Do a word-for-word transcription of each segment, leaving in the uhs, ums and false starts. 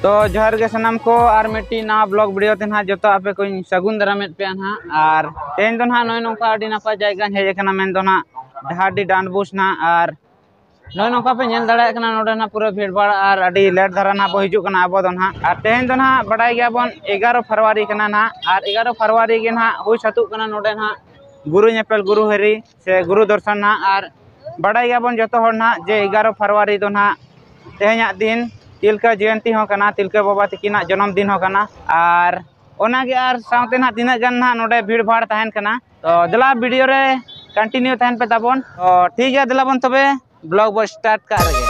ᱛᱚ ᱡᱚᱦᱟᱨ ᱜᱮ ᱥᱟᱱᱟᱢ ᱠᱚ, ᱟᱨ ᱢᱤᱫᱴᱤᱡ ᱱᱟᱣᱟ ᱵᱞᱚᱜ ᱵᱷᱤᱰᱤᱭᱳ ᱛᱮ ᱱᱟᱦᱟᱜ ᱡᱚᱛᱚ ᱟᱯᱮ ᱠᱚᱧ ᱥᱟᱹᱜᱩᱱ ᱫᱟᱨᱟᱢᱮᱫ ᱯᱮᱭᱟ ᱱᱟᱦᱟᱜ᱾ ᱟᱨ ᱛᱮᱦᱮᱧ ᱫᱚ ᱱᱟᱦᱟᱜ ᱱᱚᱜᱼᱚᱭ ᱱᱚᱝᱠᱟ ᱟᱹᱰᱤ ᱱᱟᱯᱟᱭ ᱡᱟᱭᱜᱟᱧ ᱦᱮᱡ ᱟᱠᱟᱱᱟ, ᱢᱮᱱᱫᱚ ᱱᱟᱦᱟᱜ ᱰᱟᱦᱟᱨᱰᱤ ᱰᱟᱱᱵᱩᱥ ᱱᱟᱦᱟᱜ᱾ ᱟᱨ ᱱᱚᱜᱼᱚᱭ ᱱᱚᱝᱠᱟ ᱯᱮ ᱧᱮᱞ ᱫᱟᱲᱮᱭᱟᱜ ᱠᱟᱱᱟ, ᱱᱚᱰᱮ ᱱᱟᱦᱟᱜ ᱯᱩᱨᱟᱹ ᱵᱷᱤᱲ ᱵᱷᱟᱲ ᱟᱨ ᱟᱹᱰᱤ ᱞᱮᱴ ᱫᱷᱟᱨᱟ ᱱᱟᱦᱟᱜ ᱵᱚ ᱦᱤᱡᱩᱜ ᱠᱟᱱᱟ ᱟᱵᱚ ᱫᱚ ᱱᱟᱦᱟᱜ᱾ ᱟᱨ ᱛᱮᱦᱮᱧ ᱫᱚ ᱱᱟᱦᱟᱜ ᱵᱟᱰᱟᱭ ᱜᱮᱭᱟᱵᱚᱱ ᱮᱜᱟᱨᱚ ᱯᱷᱮᱵᱽᱨᱩᱣᱟᱨᱤ ᱠᱟᱱᱟ ᱱᱟᱦᱟᱜ, ᱟᱨ ᱮᱜᱟᱨᱚ ᱯᱷᱮᱵᱽᱨᱩᱣᱟᱨᱤ ᱜᱮ ᱱᱟᱦᱟᱜ ᱦᱩᱭ ᱥᱟᱹᱛᱚᱜ ᱠᱟᱱᱟ ᱱᱚᱰᱮ ᱱᱟᱦᱟᱜ ᱜᱩᱨᱩ ᱧᱮᱯᱮᱞ, ᱜᱩᱨᱩ ᱦᱤᱨᱤ ᱥᱮ ᱜᱩᱨᱩ ᱫᱚᱨᱥᱚᱱ ᱱᱟᱦᱟᱜ᱾ ᱟᱨ ᱵᱟᱰᱟᱭ ᱜᱮᱭᱟᱵᱚᱱ ᱡᱚᱛᱚ ᱦᱚᱲ ᱱᱟᱦᱟᱜ ᱡᱮ ᱮᱜᱟᱨᱚ ᱯᱷᱮᱵᱽᱨᱩᱣᱟᱨᱤ ᱫᱚ ᱱᱟᱦᱟᱜ ᱛᱮᱦᱮᱧᱟᱜ ᱫᱤᱱ ᱛᱤᱞᱠᱟᱹ ᱡᱚᱭᱚᱱᱛᱤ ᱦᱚᱸ ᱠᱟᱱᱟ, ᱛᱤᱞᱠᱟᱹ ᱵᱟᱵᱟ ᱛᱤᱠᱤᱱᱟᱜ ᱡᱚᱱᱚᱢ ᱫᱤᱱ ᱦᱚᱸ ᱠᱟᱱᱟ᱾ ᱟᱨ ᱚᱱᱟᱜᱮ ᱟᱨ ᱥᱟᱶᱛᱮ ᱱᱟᱦᱟᱜ ᱛᱤᱱᱟᱹᱜ ᱜᱟᱱ ᱱᱟᱦᱟᱜ ᱱᱚᱰᱮ ᱵᱷᱤᱲ ᱵᱷᱟᱲ ᱛᱟᱦᱮᱱ ᱠᱟᱱᱟ᱾ ᱛᱚ ᱫᱮᱞᱟ ᱵᱷᱤᱰᱤᱭᱳ ᱨᱮ ᱠᱚᱱᱴᱤᱱᱤᱭᱩ ᱛᱟᱦᱮᱱ ᱯᱮ ᱛᱟᱵᱚᱱ᱾ ᱛᱚ ᱴᱷᱤᱠ ᱜᱮᱭᱟ, ᱫᱮᱞᱟ ᱵᱚᱱ ᱛᱚᱵᱮ ᱵᱞᱚᱜ ᱵᱚ ᱥᱴᱟᱨᱴ ᱠᱟᱜ ᱨᱮᱜᱮ᱾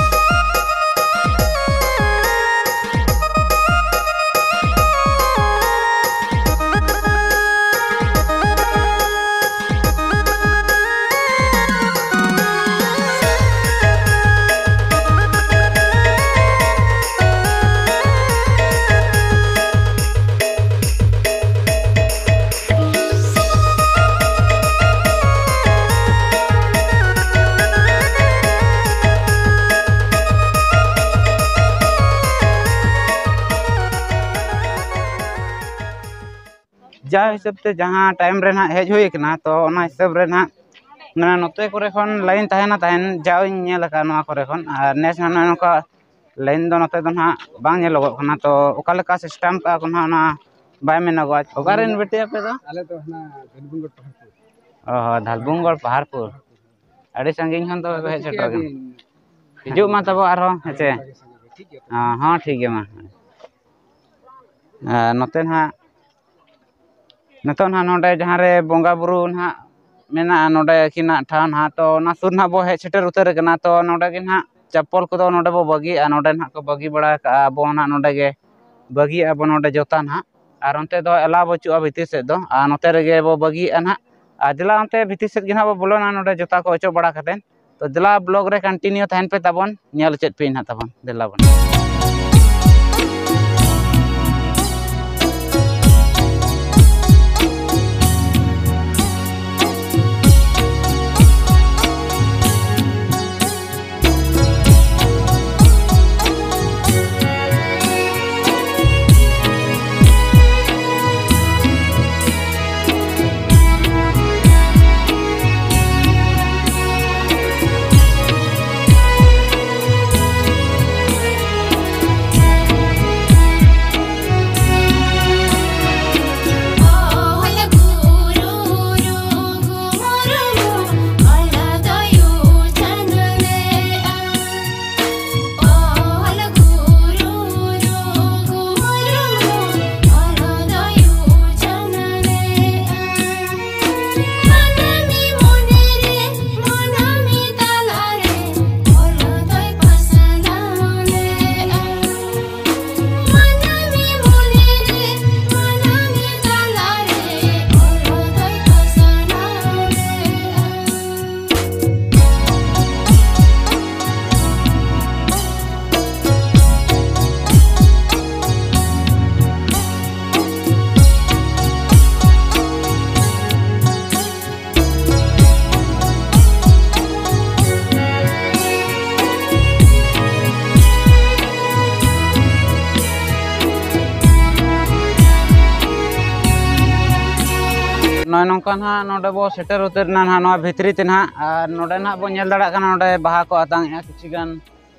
ᱡᱟ ᱦᱤᱥᱟᱹᱵ ᱛᱮ ᱡᱟᱦᱟᱸ ᱴᱟᱭᱤᱢ ᱨᱮ ᱱᱟᱦᱟᱜ ᱦᱮᱡ ᱦᱩᱭ ᱠᱟᱱᱟ, ᱛᱚ ᱚᱱᱟ ᱦᱤᱥᱟᱹᱵ ᱨᱮ ᱱᱟᱦᱟᱜ ᱢᱟᱱᱮ ᱱᱚᱛᱮ ᱠᱚᱨᱮ ᱠᱷᱚᱱ ᱞᱟᱭᱤᱱ ᱛᱟᱦᱮᱱᱟ ᱛᱟᱦᱮᱱ, ᱡᱟᱣ ᱤᱧ ᱧᱮᱞ ᱟᱠᱟᱫ ᱱᱚᱣᱟ ᱠᱚᱨᱮ ᱠᱷᱚᱱ᱾ ᱟᱨ ᱱᱮᱥ ᱱᱟᱦᱟᱜ ᱱᱚᱜᱼᱚᱭ ᱱᱚᱝᱠᱟ ᱞᱟᱭᱤᱱ ᱫᱚ ᱱᱚᱛᱮ ᱫᱚ ᱱᱟᱦᱟᱜ ᱵᱟᱝ ᱧᱮᱞᱚᱜᱚᱜ ᱠᱟᱱᱟ᱾ ᱛᱚ ᱚᱠᱟ ᱞᱮᱠᱟ ᱥᱤᱥᱴᱮᱢ ᱠᱟᱜᱼᱟ ᱠᱚ ᱱᱟᱦᱟᱜ, ᱚᱱᱟ ᱵᱟᱭ ᱢᱮᱱᱚᱜᱚᱜᱼᱟ᱾ ᱚᱠᱟᱨᱮᱱ ᱵᱤᱴᱤ ᱟᱯᱮ ᱫᱚ? ᱟᱞᱮ ᱫᱚ ᱦᱟᱱᱟ ᱫᱷᱟᱞᱵᱷᱩᱝᱜᱚᱲ ᱯᱟᱦᱟᱲᱯᱩᱨ᱾ ᱚ ᱦᱚᱸ, ᱫᱷᱟᱞᱵᱷᱩᱝᱜᱚᱲ ᱯᱟᱦᱟᱲᱯᱩᱨ᱾ ᱟᱹᱰᱤ ᱥᱟᱺᱜᱤᱧ ᱠᱷᱚᱱ ᱛᱚᱵᱮ ᱯᱮ ᱦᱮᱡ ᱥᱮᱴᱮᱨ ᱟᱠᱟᱱᱟ᱾ ᱦᱤᱡᱩᱜ ᱢᱟ ᱛᱟᱵᱚ ᱟᱨᱦᱚᱸ, ᱦᱮᱸ ᱪᱮ? ᱦᱚᱸ, ᱦᱚᱸ, ᱴᱷᱤᱠ ᱜᱮᱭᱟ ᱢᱟ᱾ ᱟᱨ ᱱᱚᱛᱮ ᱱᱟᱦᱟᱜ, ᱱᱤᱛᱚᱜ ᱱᱟᱦᱟᱜ ᱱᱚᱰᱮ ᱡᱟᱦᱟᱸ ᱨᱮ ᱵᱚᱸᱜᱟ ᱵᱩᱨᱩ ᱱᱟᱦᱟᱜ ᱢᱮᱱᱟᱜᱼᱟ, ᱱᱚᱰᱮ ᱟᱹᱠᱤᱱᱟᱜ ᱴᱷᱟᱶ ᱱᱟᱦᱟᱜ, ᱛᱚ ᱚᱱᱟ ᱥᱩᱨ ᱱᱟᱦᱟᱜ ᱵᱚ ᱦᱮᱡ ᱥᱮᱴᱮᱨ ᱩᱛᱟᱹᱨ ᱟᱠᱟᱱᱟ᱾ ᱛᱚ ᱱᱚᱰᱮ ᱜᱮ ᱱᱟᱦᱟᱜ ᱪᱟᱯᱚᱞ ᱠᱚᱫᱚ ᱱᱚᱰᱮ ᱵᱚ ᱵᱟᱹᱜᱤᱭᱟᱜᱼᱟ, ᱱᱚᱰᱮ ᱱᱟᱦᱟᱜ ᱠᱚ ᱵᱟᱹᱜᱤ ᱵᱟᱲᱟ ᱠᱟᱜᱼᱟ, ᱟᱵᱚ ᱱᱟᱦᱟᱜ ᱱᱚᱰᱮ ᱜᱮ ᱵᱟᱹᱜᱤᱭᱟᱜᱼᱟ ᱵᱚ ᱱᱚᱰᱮ ᱡᱚᱛᱟ ᱱᱟᱦᱟᱜ᱾ ᱟᱨ ᱚᱱᱛᱮ ᱫᱚ ᱮᱞᱟᱣ ᱵᱟᱹᱪᱩᱜᱼᱟ ᱵᱷᱤᱛᱤᱨ ᱥᱮᱫ ᱫᱚ, ᱟᱨ ᱱᱚᱛᱮ ᱨᱮᱜᱮ ᱵᱚ ᱵᱟᱹᱜᱤᱭᱟᱜᱼᱟ ᱱᱟᱦᱟᱜ᱾ ᱟᱨ ᱫᱮᱞᱟ ᱚᱱᱛᱮ ᱵᱷᱤᱛᱤᱨ ᱥᱮᱫ ᱜᱮ ᱱᱟᱦᱟᱜ ᱵᱚ ᱵᱚᱞᱚᱱᱟ, ᱱᱚᱰᱮ ᱡᱚᱛᱟ ᱠᱚ ᱚᱪᱚᱜ ᱵᱟᱲᱟ ᱠᱟᱛᱮᱫ᱾ ᱛᱚ ᱫᱮᱞᱟ ᱵᱞᱚᱜ ᱨᱮ ᱠᱚᱱᱴᱤᱱᱤᱭᱩ ᱛᱟᱦᱮᱱ ᱯᱮ ᱛᱟᱵᱚᱱ, ᱧᱮᱞ ᱪᱮᱫ ᱯᱮ ᱱᱟᱦᱟᱜ ᱛᱟᱵᱚᱱ, ᱫᱮᱞᱟ ᱵᱚᱱ᱾ ᱱᱚᱜᱼᱚᱭ ᱱᱚᱝᱠᱟ ᱱᱟᱦᱟᱜ ᱱᱚᱰᱮ ᱵᱚ ᱥᱮᱴᱮᱨ ᱩᱛᱟᱹᱨ ᱮᱱᱟ ᱱᱟᱦᱟᱜ ᱱᱚᱣᱟ ᱵᱷᱤᱛᱨᱤ ᱛᱮ ᱱᱟᱦᱟᱜ᱾ ᱟᱨ ᱱᱚᱰᱮ ᱱᱟᱦᱟᱜ ᱵᱚ ᱧᱮᱞ ᱫᱟᱲᱮᱭᱟᱜ ᱠᱟᱱᱟ, ᱱᱚᱰᱮ ᱵᱟᱦᱟ ᱠᱚ ᱟᱛᱟᱝ ᱮᱜᱼᱟ ᱠᱤᱪᱷᱩ ᱜᱟᱱ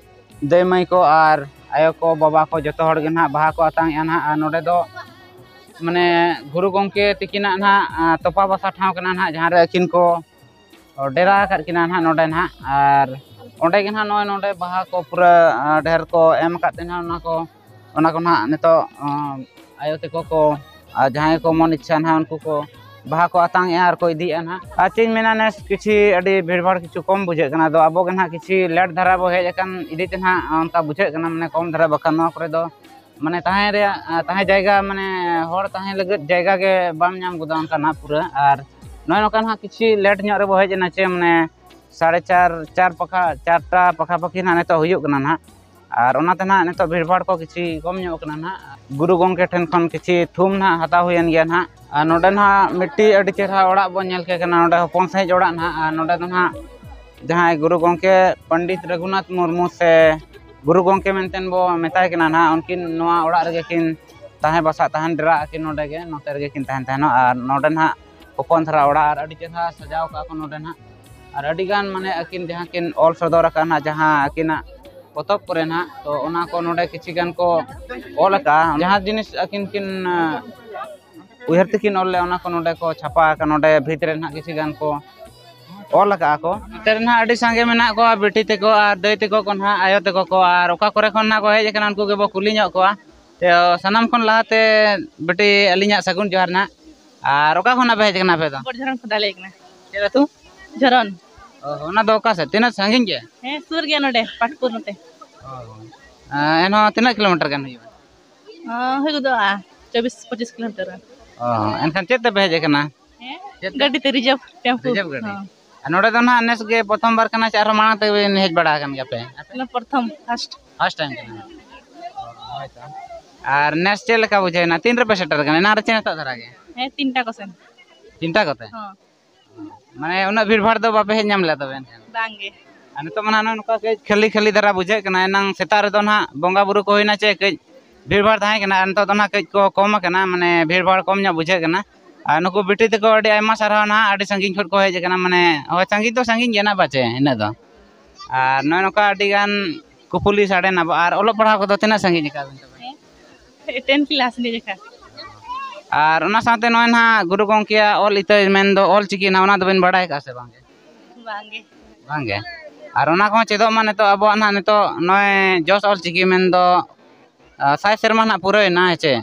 ᱫᱟᱹᱭ ᱢᱟᱹᱭ ᱠᱚ ᱟᱨ ᱟᱭᱳ ᱠᱚ ᱵᱟᱵᱟ ᱠᱚ ᱡᱚᱛᱚ ᱦᱚᱲ ᱜᱮ ᱱᱟᱦᱟᱜ ᱵᱟᱦᱟ ᱠᱚ ᱟᱛᱟᱝ ᱮᱜᱼᱟ ᱱᱟᱦᱟᱜ᱾ ᱟᱨ ᱱᱚᱰᱮ ᱫᱚ ᱢᱟᱱᱮ ᱜᱩᱨᱩ ᱜᱚᱢᱠᱮ ᱛᱤᱠᱤᱱᱟᱜ ᱱᱟᱦᱟᱜ, ᱟᱸ, ᱛᱚᱯᱟ ᱵᱟᱥᱟ ᱴᱷᱟᱶ ᱠᱟᱱᱟ ᱱᱟᱦᱟᱜ, ᱡᱟᱦᱟᱸ ᱨᱮ ᱟᱹᱠᱤᱱ ᱠᱚ ᱰᱮᱨᱟ ᱟᱠᱟᱫ ᱠᱤᱱᱟ ᱱᱟᱦᱟᱜ ᱱᱚᱰᱮ ᱱᱟᱦᱟᱜ᱾ ᱟᱨ ᱚᱸᱰᱮ ᱜᱮ ᱱᱟᱦᱟᱜ ᱱᱚᱜᱼᱚᱭ ᱱᱚᱰᱮ ᱵᱟᱦᱟ ᱠᱚ ᱯᱩᱨᱟᱹ, ᱟᱸ, ᱰᱷᱮᱨ ᱠᱚ ᱮᱢ ᱟᱠᱟᱫ ᱛᱮ ᱱᱟᱦᱟᱜ ᱚᱱᱟ ᱠᱚ, ᱚᱱᱟ ᱠᱚ ᱱᱟᱦᱟᱜ ᱱᱤᱛᱚᱜ, ᱟᱸ, ᱟᱭᱳ ᱛᱟᱠᱚ ᱠᱚ ᱟᱨ ᱡᱟᱦᱟᱸᱭ ᱠᱚ ᱢᱚᱱ ᱤᱪᱪᱷᱟ ᱱᱟᱦᱟᱜ ᱩᱱᱠᱩ ᱠᱚ ᱵᱟᱦᱟ ᱠᱚ ᱟᱛᱟᱝ ᱮᱜᱼᱟ ᱟᱨ ᱠᱚ ᱤᱫᱤᱭᱮᱫᱼᱟ ᱱᱟᱦᱟᱜ᱾ ᱟᱨ ᱪᱮᱫ ᱤᱧ ᱢᱮᱱᱟ, ᱱᱮᱥ ᱠᱤᱪᱷᱤ ᱟᱹᱰᱤ ᱵᱷᱤᱲ ᱵᱷᱟᱲ ᱠᱤᱪᱷᱩ ᱠᱚᱢ ᱵᱩᱡᱷᱟᱹᱜ ᱠᱟᱱᱟ᱾ ᱟᱫᱚ ᱟᱵᱚ ᱜᱮ ᱱᱟᱦᱟᱜ ᱠᱤᱪᱷᱤ ᱞᱮᱴ ᱫᱷᱟᱨᱟ ᱵᱚ ᱦᱮᱡ ᱟᱠᱟᱱ ᱤᱫᱤ ᱛᱮ ᱱᱟᱦᱟᱜ ᱚᱱᱠᱟ ᱵᱩᱡᱷᱟᱹᱜ ᱠᱟᱱᱟ, ᱢᱟᱱᱮ ᱠᱚᱢ ᱫᱷᱟᱨᱟ᱾ ᱵᱟᱠᱷᱟᱱ ᱱᱚᱣᱟ ᱠᱚᱨᱮ ᱫᱚ ᱢᱟᱱᱮ ᱛᱟᱦᱮᱸ ᱨᱮᱭᱟᱜ, ᱟᱸ, ᱛᱟᱦᱮᱸ ᱡᱟᱭᱜᱟ, ᱢᱟᱱᱮ ᱦᱚᱲ ᱛᱟᱦᱮᱸ ᱞᱟᱹᱜᱤᱫ ᱡᱟᱭᱜᱟ ᱜᱮ ᱵᱟᱢ ᱧᱟᱢ ᱜᱚᱫᱟ ᱚᱱᱠᱟᱱᱟᱜ ᱯᱩᱨᱟᱹ᱾ ᱟᱨ ᱱᱚᱜᱼᱚᱭ ᱱᱚᱝᱠᱟ ᱱᱟᱦᱟᱜ ᱠᱤᱪᱷᱤ ᱞᱮᱴ ᱧᱚᱜ ᱨᱮᱵᱚ ᱦᱮᱡ ᱮᱱᱟ, ᱪᱮ ᱢᱟᱱᱮ ᱥᱟᱲᱮ ᱪᱟᱨ, ᱪᱟᱨ ᱯᱟᱠᱷᱟ, ᱪᱟᱨᱴᱟ ᱯᱟᱠᱷᱟ ᱯᱟᱠᱷᱤ ᱱᱟᱦᱟᱜ ᱱᱤᱛᱚᱜ ᱦᱩᱭᱩᱜ ᱠᱟᱱᱟ ᱱᱟᱦᱟᱜ᱾ ᱟᱨ ᱚᱱᱟᱛᱮ ᱱᱟᱦᱟᱜ ᱱᱤᱛᱚᱜ ᱵᱷᱤᱲ ᱵᱷᱟᱲ ᱠᱚ ᱠᱤᱪᱷᱤ ᱠᱚᱢ ᱧᱚᱜ ᱠᱟᱱᱟ ᱱᱟᱦᱟᱜ᱾ ᱜᱩᱨᱩ ᱜᱚᱢᱠᱮ ᱴᱷᱮᱱ ᱠᱷᱚᱱ ᱠᱤᱪᱷᱤ ᱛᱷᱩᱢ ᱱᱟᱦᱟᱜ ᱦᱟᱛᱟᱣ ᱦᱩᱭᱮᱱ ᱜᱮᱭᱟ ᱱᱟᱦᱟᱜ᱾ ᱟᱨ ᱱᱚᱰᱮ ᱱᱟᱦᱟᱜ ᱢᱤᱫᱴᱤᱡ ᱟᱹᱰᱤ ᱪᱮᱦᱨᱟ ᱚᱲᱟᱜ ᱵᱚᱱ ᱧᱮᱞ ᱠᱮᱫ ᱠᱟᱱᱟ, ᱱᱚᱰᱮ ᱦᱚᱯᱚᱱ ᱥᱟᱺᱦᱤᱡ ᱚᱲᱟᱜ ᱱᱟᱦᱟᱜ᱾ ᱟᱨ ᱱᱚᱰᱮ ᱫᱚ ᱱᱟᱦᱟᱜ ᱡᱟᱦᱟᱸᱭ ᱜᱩᱨᱩ ᱜᱚᱢᱠᱮ ᱯᱚᱱᱰᱤᱛ ᱨᱚᱜᱷᱩᱱᱟᱛᱷ ᱢᱩᱨᱢᱩ ᱥᱮ ᱜᱩᱨᱩ ᱜᱚᱢᱠᱮ ᱢᱮᱱᱛᱮ ᱵᱚ ᱢᱮᱛᱟᱭ ᱠᱟᱱᱟ ᱱᱟᱦᱟᱜ, ᱩᱱᱠᱤᱱ ᱱᱚᱣᱟ ᱚᱲᱟᱜ ᱨᱮᱜᱮ ᱠᱤᱱ ᱛᱟᱦᱮᱸ ᱵᱟᱥᱟᱜ ᱛᱟᱦᱮᱱ, ᱰᱮᱨᱟᱜ ᱟᱹᱠᱤᱱ ᱱᱚᱰᱮ ᱜᱮ, ᱱᱚᱛᱮ ᱨᱮᱜᱮ ᱠᱤᱱ ᱛᱟᱦᱮᱱ ᱛᱟᱦᱮᱱᱚᱜ᱾ ᱟᱨ ᱱᱚᱰᱮ ᱱᱟᱦᱟᱜ ᱦᱚᱯᱚᱱ ᱫᱷᱟᱨᱟ ᱚᱲᱟᱜ ᱟᱨ ᱟᱹᱰᱤ ᱪᱮᱦᱨᱟ ᱥᱟᱡᱟᱣ ᱠᱟᱜᱼᱟ ᱠᱚ ᱱᱚᱰᱮ ᱱᱟᱦᱟᱜ᱾ ᱟᱨ ᱟᱹᱰᱤ ᱜᱟᱱ ᱢᱟᱱᱮ ᱟᱹᱠᱤᱱ ᱡᱟᱦᱟᱸ ᱠᱤᱱ ᱚᱞ ᱥᱚᱫᱚᱨ ᱟᱠᱟᱫ ᱱᱟᱦᱟᱜ, ᱡᱟᱦᱟᱸ ᱟᱹᱠᱤᱱᱟᱜ ᱯᱚᱛᱚᱵ ᱠᱚᱨᱮ ᱱᱟᱦᱟᱜ, ᱛᱚ ᱚᱱᱟ ᱠᱚ ᱱᱚᱰᱮ ᱠᱤᱪᱷᱤ ᱜᱟᱱ ᱠᱚ ᱚᱞ ᱟᱠᱟᱫᱼᱟ᱾ ᱡᱟᱦᱟᱸ ᱡᱤᱱᱤᱥ ᱟᱹᱠᱤᱱ ᱠᱤᱱ, ᱟᱸ, ᱩᱭᱦᱟᱹᱨ ᱛᱮᱠᱤᱱ ᱚᱞ ᱞᱮᱫᱼᱟ, ᱚᱱᱟ ᱠᱚ ᱱᱚᱰᱮ ᱠᱚ ᱪᱷᱟᱯᱟ ᱟᱠᱟᱫᱼᱟ, ᱱᱚᱰᱮ ᱵᱷᱤᱛ ᱨᱮ ᱱᱟᱦᱟᱜ ᱠᱤᱪᱷᱤ ᱜᱟᱱ ᱠᱚ ᱚᱞ ᱟᱠᱟᱫᱼᱟ ᱠᱚ᱾ ᱱᱚᱛᱮ ᱨᱮ ᱱᱟᱦᱟᱜ ᱟᱹᱰᱤ ᱥᱟᱸᱜᱮ ᱢᱮᱱᱟᱜ ᱠᱚᱣᱟ, ᱵᱤᱴᱤ ᱛᱟᱠᱚ ᱟᱨ ᱫᱟᱹᱭ ᱛᱟᱠᱚ ᱠᱚ ᱱᱟᱦᱟᱜ, ᱟᱭᱳ ᱛᱟᱠᱚ ᱠᱚ, ᱟᱨ ᱚᱠᱟ ᱠᱚᱨᱮ ᱠᱷᱚᱱ ᱱᱟᱦᱟᱜ ᱠᱚ ᱦᱮᱡ ᱟᱠᱟᱱᱟ, ᱩᱱᱠᱩ ᱜᱮᱵᱚ ᱠᱩᱞᱤ ᱧᱚᱜ ᱠᱚᱣᱟ᱾ ᱛᱚ, ᱥᱟᱱᱟᱢ ᱠᱷᱚᱱ ᱞᱟᱦᱟᱛᱮ ᱵᱤᱴᱤ, ᱟᱹᱞᱤᱧᱟᱜ ᱥᱟᱹᱜᱩᱱ ᱡᱚᱦᱟᱨ ᱱᱟᱦᱟᱜ᱾ ᱟᱨ ᱚᱠᱟ ᱠᱷᱚᱱᱟᱜ ᱯᱮ ᱦᱮᱡ ᱟᱠᱟᱱᱟ ᱟᱯᱮ ᱫᱚ? ᱵᱚᱰ ᱡᱷᱚᱨᱚᱱ ᱠᱷᱚᱱ ᱞᱮ ᱦᱮᱡ ᱟᱠᱟᱱᱟ᱾ ᱪᱮᱫ ᱟᱹᱛᱩ? ᱡᱷᱚᱨᱚᱱ᱾ ᱚ, ᱚᱱᱟ ᱫᱚ ᱚᱠᱟ ᱥᱮᱫ? ᱛᱤᱱᱟᱹᱜ ᱥᱟᱺᱜᱤᱧ ᱜᱮ? ᱦᱮᱸ, ᱥᱩᱨ ᱜᱮᱭᱟ ᱱᱚᱰᱮ, ᱯᱟᱴᱯᱩᱨ ᱱᱚᱛᱮ᱾ ᱚ, ᱮᱱᱦᱚᱸ ᱛᱤᱱᱟᱹᱜ ᱠᱤᱞᱳᱢᱤᱴᱟᱨ ᱜᱟᱱ ᱦᱩᱭᱩᱜᱼᱟ? ᱦᱚᱸ, ᱦᱩᱭ ᱜᱚᱫᱚᱜᱼᱟ ᱪᱚᱵᱵᱤᱥ ᱯᱚᱸᱪᱤᱥ ᱠᱤᱞᱳᱢᱤᱴᱟᱨ ᱜᱟᱱ᱾ ᱚ, ᱮᱱᱠᱷᱟᱱ ᱪᱮᱫ ᱛᱮᱯᱮ ᱦᱮᱡ ᱟᱠᱟᱱᱟ? ᱦᱮᱸ? ᱪᱮᱫ ᱛᱮ? ᱜᱟᱹᱰᱤ ᱛᱮ, ᱨᱤᱡᱟᱨᱵᱷ ᱴᱮᱢᱯᱩ᱾ ᱨᱤᱡᱟᱨᱵᱷ ᱜᱟᱹᱰᱤ? ᱦᱚᱸ᱾ ᱟᱨ ᱱᱚᱰᱮ ᱫᱚ ᱱᱟᱦᱟᱜ ᱱᱮᱥ ᱜᱮ ᱯᱨᱚᱛᱷᱚᱢ ᱵᱟᱨ ᱠᱟᱱᱟ ᱪᱮ ᱟᱨᱦᱚᱸ ᱢᱟᱲᱟᱝ ᱛᱮᱵᱤᱱ ᱦᱮᱡ ᱵᱟᱲᱟ ᱟᱠᱟᱱ ᱜᱮᱭᱟ ᱯᱮ? ᱚᱱᱟ ᱯᱨᱚᱛᱷᱚᱢ, ᱯᱷᱟᱥᱴ᱾ ᱯᱷᱟᱥᱴ ᱴᱟᱭᱤᱢ ᱠᱟᱱᱟ? ᱦᱳᱭ ᱛᱚ᱾ ᱟᱨ ᱱᱮᱥ ᱪᱮᱫ ᱞᱮᱠᱟ ᱵᱩᱡᱷᱟᱹᱣ ᱮᱱᱟ? ᱛᱤᱱ ᱨᱮᱯᱮ ᱥᱮᱴᱮᱨ ᱟᱠᱟᱱᱟ? ᱮᱱᱟᱝ ᱨᱮ ᱪᱮ ᱱᱤᱛᱚᱜ ᱫᱷᱟᱨᱟ ᱜᱮ? ᱦᱮᱸ, ᱛᱤᱱᱴᱟ ᱠᱚᱥᱮᱱ᱾ ᱛᱤᱱᱴᱟ ᱠᱚᱛᱮ? ᱦᱚᱸ᱾ ᱢᱟᱱᱮ ᱩᱱᱟᱹᱜ ᱵᱷᱤᱲ ᱵᱷᱟᱲ ᱫᱚ ᱵᱟᱯᱮ ᱦᱮᱡ ᱧᱟᱢ ᱞᱮᱫᱟ ᱛᱚᱵᱮ ᱮᱱᱠᱷᱟᱱ? ᱵᱟᱝ ᱜᱮ᱾ ᱟᱨ ᱱᱤᱛᱚᱜ ᱢᱟ ᱱᱟᱦᱟᱜ ᱱᱚᱜᱼᱚ ᱱᱚᱝᱠᱟ ᱠᱟᱹᱡ ᱠᱷᱟᱹᱞᱤ ᱠᱷᱟᱹᱞᱤ ᱫᱷᱟᱨᱟ ᱵᱩᱡᱷᱟᱹᱜ ᱠᱟᱱᱟ᱾ ᱮᱱᱟᱝ ᱥᱮᱛᱟᱜ ᱨᱮᱫᱚ ᱱᱟᱦᱟᱜ ᱵᱚᱸᱜᱟ ᱵᱩᱨᱩ ᱠᱚ ᱦᱩᱭᱱᱟ ᱪᱮ ᱠᱟᱹᱡ ᱵᱷᱤᱲ ᱵᱷᱟᱲ ᱛᱟᱦᱮᱸ ᱠᱟᱱᱟ, ᱟᱨ ᱱᱤᱛᱚᱜ ᱫᱚ ᱱᱟᱦᱟᱜ ᱠᱟᱹᱡ ᱠᱚ ᱠᱚᱢ ᱟᱠᱟᱱᱟ, ᱢᱟᱱᱮ ᱵᱷᱤᱲ ᱵᱷᱟᱲ ᱠᱚᱢ ᱧᱚᱜ ᱵᱩᱡᱷᱟᱹᱜ ᱠᱟᱱᱟ᱾ ᱟᱨ ᱱᱩᱠᱩ ᱵᱤᱴᱤ ᱛᱟᱠᱚ ᱟᱹᱰᱤ ᱟᱭᱢᱟ ᱥᱟᱨᱦᱟᱣ ᱱᱟᱦᱟᱜ, ᱟᱹᱰᱤ ᱥᱟᱺᱜᱤᱧ ᱠᱷᱚᱱ ᱠᱚ ᱦᱮᱡ ᱟᱠᱟᱱᱟ, ᱢᱟᱱᱮ ᱦᱳᱭ, ᱥᱟᱺᱜᱤᱧ ᱫᱚ ᱥᱟᱺᱜᱤᱧ ᱜᱮᱭᱟ ᱱᱟᱦᱟᱜ ᱯᱟᱪᱮ ᱤᱱᱟᱹᱜ ᱫᱚ᱾ ᱟᱨ ᱱᱚᱜᱼᱚᱭ ᱱᱚᱝᱠᱟ ᱟᱹᱰᱤ ᱜᱟᱱ ᱠᱩᱯᱩᱞᱤ ᱥᱟᱰᱮᱱᱟ᱾ ᱟᱨ ᱚᱞᱚᱜ ᱯᱟᱲᱦᱟᱣ ᱠᱚᱫᱚ ᱛᱤᱱᱟᱹᱜ ᱥᱟᱺᱜᱤᱧ ᱟᱠᱟᱫ ᱵᱤᱱ ᱛᱟᱵᱮᱱ? ᱴᱮᱱ ᱠᱞᱟᱥ ᱨᱮ ᱡᱚᱠᱷᱟ᱾ ᱟᱨ ᱚᱱᱟ ᱥᱟᱶᱛᱮ ᱱᱚᱜᱼᱚᱭ ᱱᱟᱦᱟᱜ ᱜᱩᱨᱩ ᱜᱚᱢᱠᱮᱭᱟᱜ ᱚᱞ ᱤᱛᱟᱹ ᱢᱮᱱᱫᱚ ᱚᱞ ᱪᱤᱠᱤ ᱱᱟᱦᱟᱜ, ᱚᱱᱟ ᱫᱚᱵᱮᱱ ᱵᱟᱲᱟᱭ ᱟᱠᱟᱫᱼᱟ ᱥᱮ ᱵᱟᱝ? ᱵᱟᱝᱜᱮ᱾ ᱵᱟᱝᱜᱮ᱾ ᱟᱨ ᱚᱱᱟ ᱠᱚᱦᱚᱸ ᱪᱮᱫᱚᱜ ᱢᱟ ᱱᱤᱛᱚᱜ ᱟᱵᱚᱣᱟᱜ ᱱᱟᱦᱟᱜ ᱱᱤᱛᱚᱜ ᱱᱚᱜᱼᱚᱭ ᱡᱚᱥ ᱚᱞ ᱪᱤᱠᱤ ᱢᱮᱱᱫᱚ, ᱟ, ᱥᱟᱭ ᱥᱮᱨᱢᱟ ᱱᱟᱦᱟᱜ ᱯᱩᱨᱟᱹᱣᱮᱱᱟ, ᱦᱮᱸ ᱪᱮ?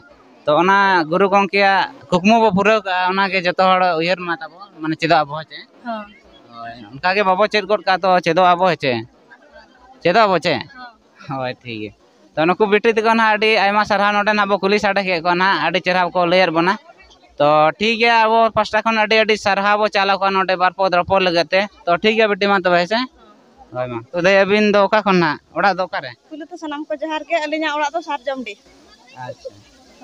ᱛᱚ ᱚᱱᱟ ᱜᱩᱨᱩ ᱜᱚᱢᱠᱮᱭᱟᱜ ᱠᱩᱠᱢᱩ ᱵᱚ ᱯᱩᱨᱟᱹᱣ ᱠᱟᱜᱼᱟ, ᱚᱱᱟᱜᱮ ᱡᱚᱛᱚ ᱦᱚᱲ ᱩᱭᱦᱟᱹᱨ ᱢᱟ ᱛᱟᱵᱚ, ᱢᱟᱱᱮ ᱪᱮᱫᱚᱜ ᱟᱵᱚ, ᱦᱮᱸ ᱪᱮ? ᱦᱚᱸ᱾ ᱦᱳᱭ, ᱚᱱᱠᱟᱜᱮ ᱵᱟᱵᱚ ᱪᱮᱫ ᱜᱚᱫ ᱠᱟᱜᱼᱟ, ᱛᱚ ᱪᱮᱫᱚᱜ ᱟᱵᱚ, ᱦᱮᱸ ᱪᱮ? ᱪᱮᱫᱚᱜ ᱟᱵᱚ, ᱪᱮ? ᱦᱚᱸ᱾ ᱦᱳᱭ, ᱴᱷᱤᱠ ᱜᱮᱭᱟ᱾ ᱛᱚ ᱱᱩᱠᱩ ᱵᱤᱴᱤ ᱛᱟᱠᱚ ᱱᱟᱦᱟᱜ ᱟᱹᱰᱤ ᱟᱭᱢᱟ ᱥᱟᱨᱦᱟᱣ, ᱱᱚᱰᱮ ᱱᱟᱦᱟᱜ ᱵᱚ ᱠᱩᱞᱤ ᱥᱟᱰᱮ ᱠᱮᱫ ᱠᱚᱣᱟ ᱱᱟᱦᱟᱜ, ᱟᱹᱰᱤ ᱪᱮᱦᱨᱟ ᱠᱚ ᱞᱟᱹᱭᱟᱫ ᱵᱚᱱᱟ᱾ ᱛᱚ ᱴᱷᱤᱠ ᱜᱮᱭᱟ, ᱟᱵᱚ ᱯᱟᱥᱴᱟ ᱠᱷᱚᱱ ᱟᱹᱰᱤ ᱟᱹᱰᱤ ᱥᱟᱨᱦᱟᱣ ᱵᱚ ᱪᱟᱞ ᱟᱠᱚᱣᱟ ᱱᱚᱰᱮ ᱵᱟᱨ ᱯᱚᱫ ᱨᱚᱯᱚᱲ ᱞᱟᱹᱜᱤᱫ ᱛᱮ᱾ ᱛᱚ ᱴᱷᱤᱠ ᱜᱮᱭᱟ ᱵᱤᱴᱤ, ᱢᱟ ᱛᱚᱵᱮ, ᱦᱮᱸ ᱥᱮ? ᱦᱳᱭ ᱢᱟ᱾ ᱛᱚ ᱫᱟᱹᱭ, ᱟᱹᱵᱤᱱ ᱫᱚ ᱚᱠᱟ ᱠᱷᱚᱱ ᱱᱟᱦᱟᱜ? ᱚᱲᱟᱜ ᱫᱚ ᱚᱠᱟᱨᱮ? ᱯᱩᱭᱞᱩ ᱛᱮ ᱥᱟᱱᱟᱢ ᱠᱚ ᱡᱚᱦᱟᱨ ᱜᱮ, ᱟᱹᱞᱤᱧᱟᱜ ᱚᱲᱟᱜ ᱫᱚ ᱥᱟᱨᱡᱚᱢᱰᱤ᱾ ᱟᱪᱪᱷᱟ᱾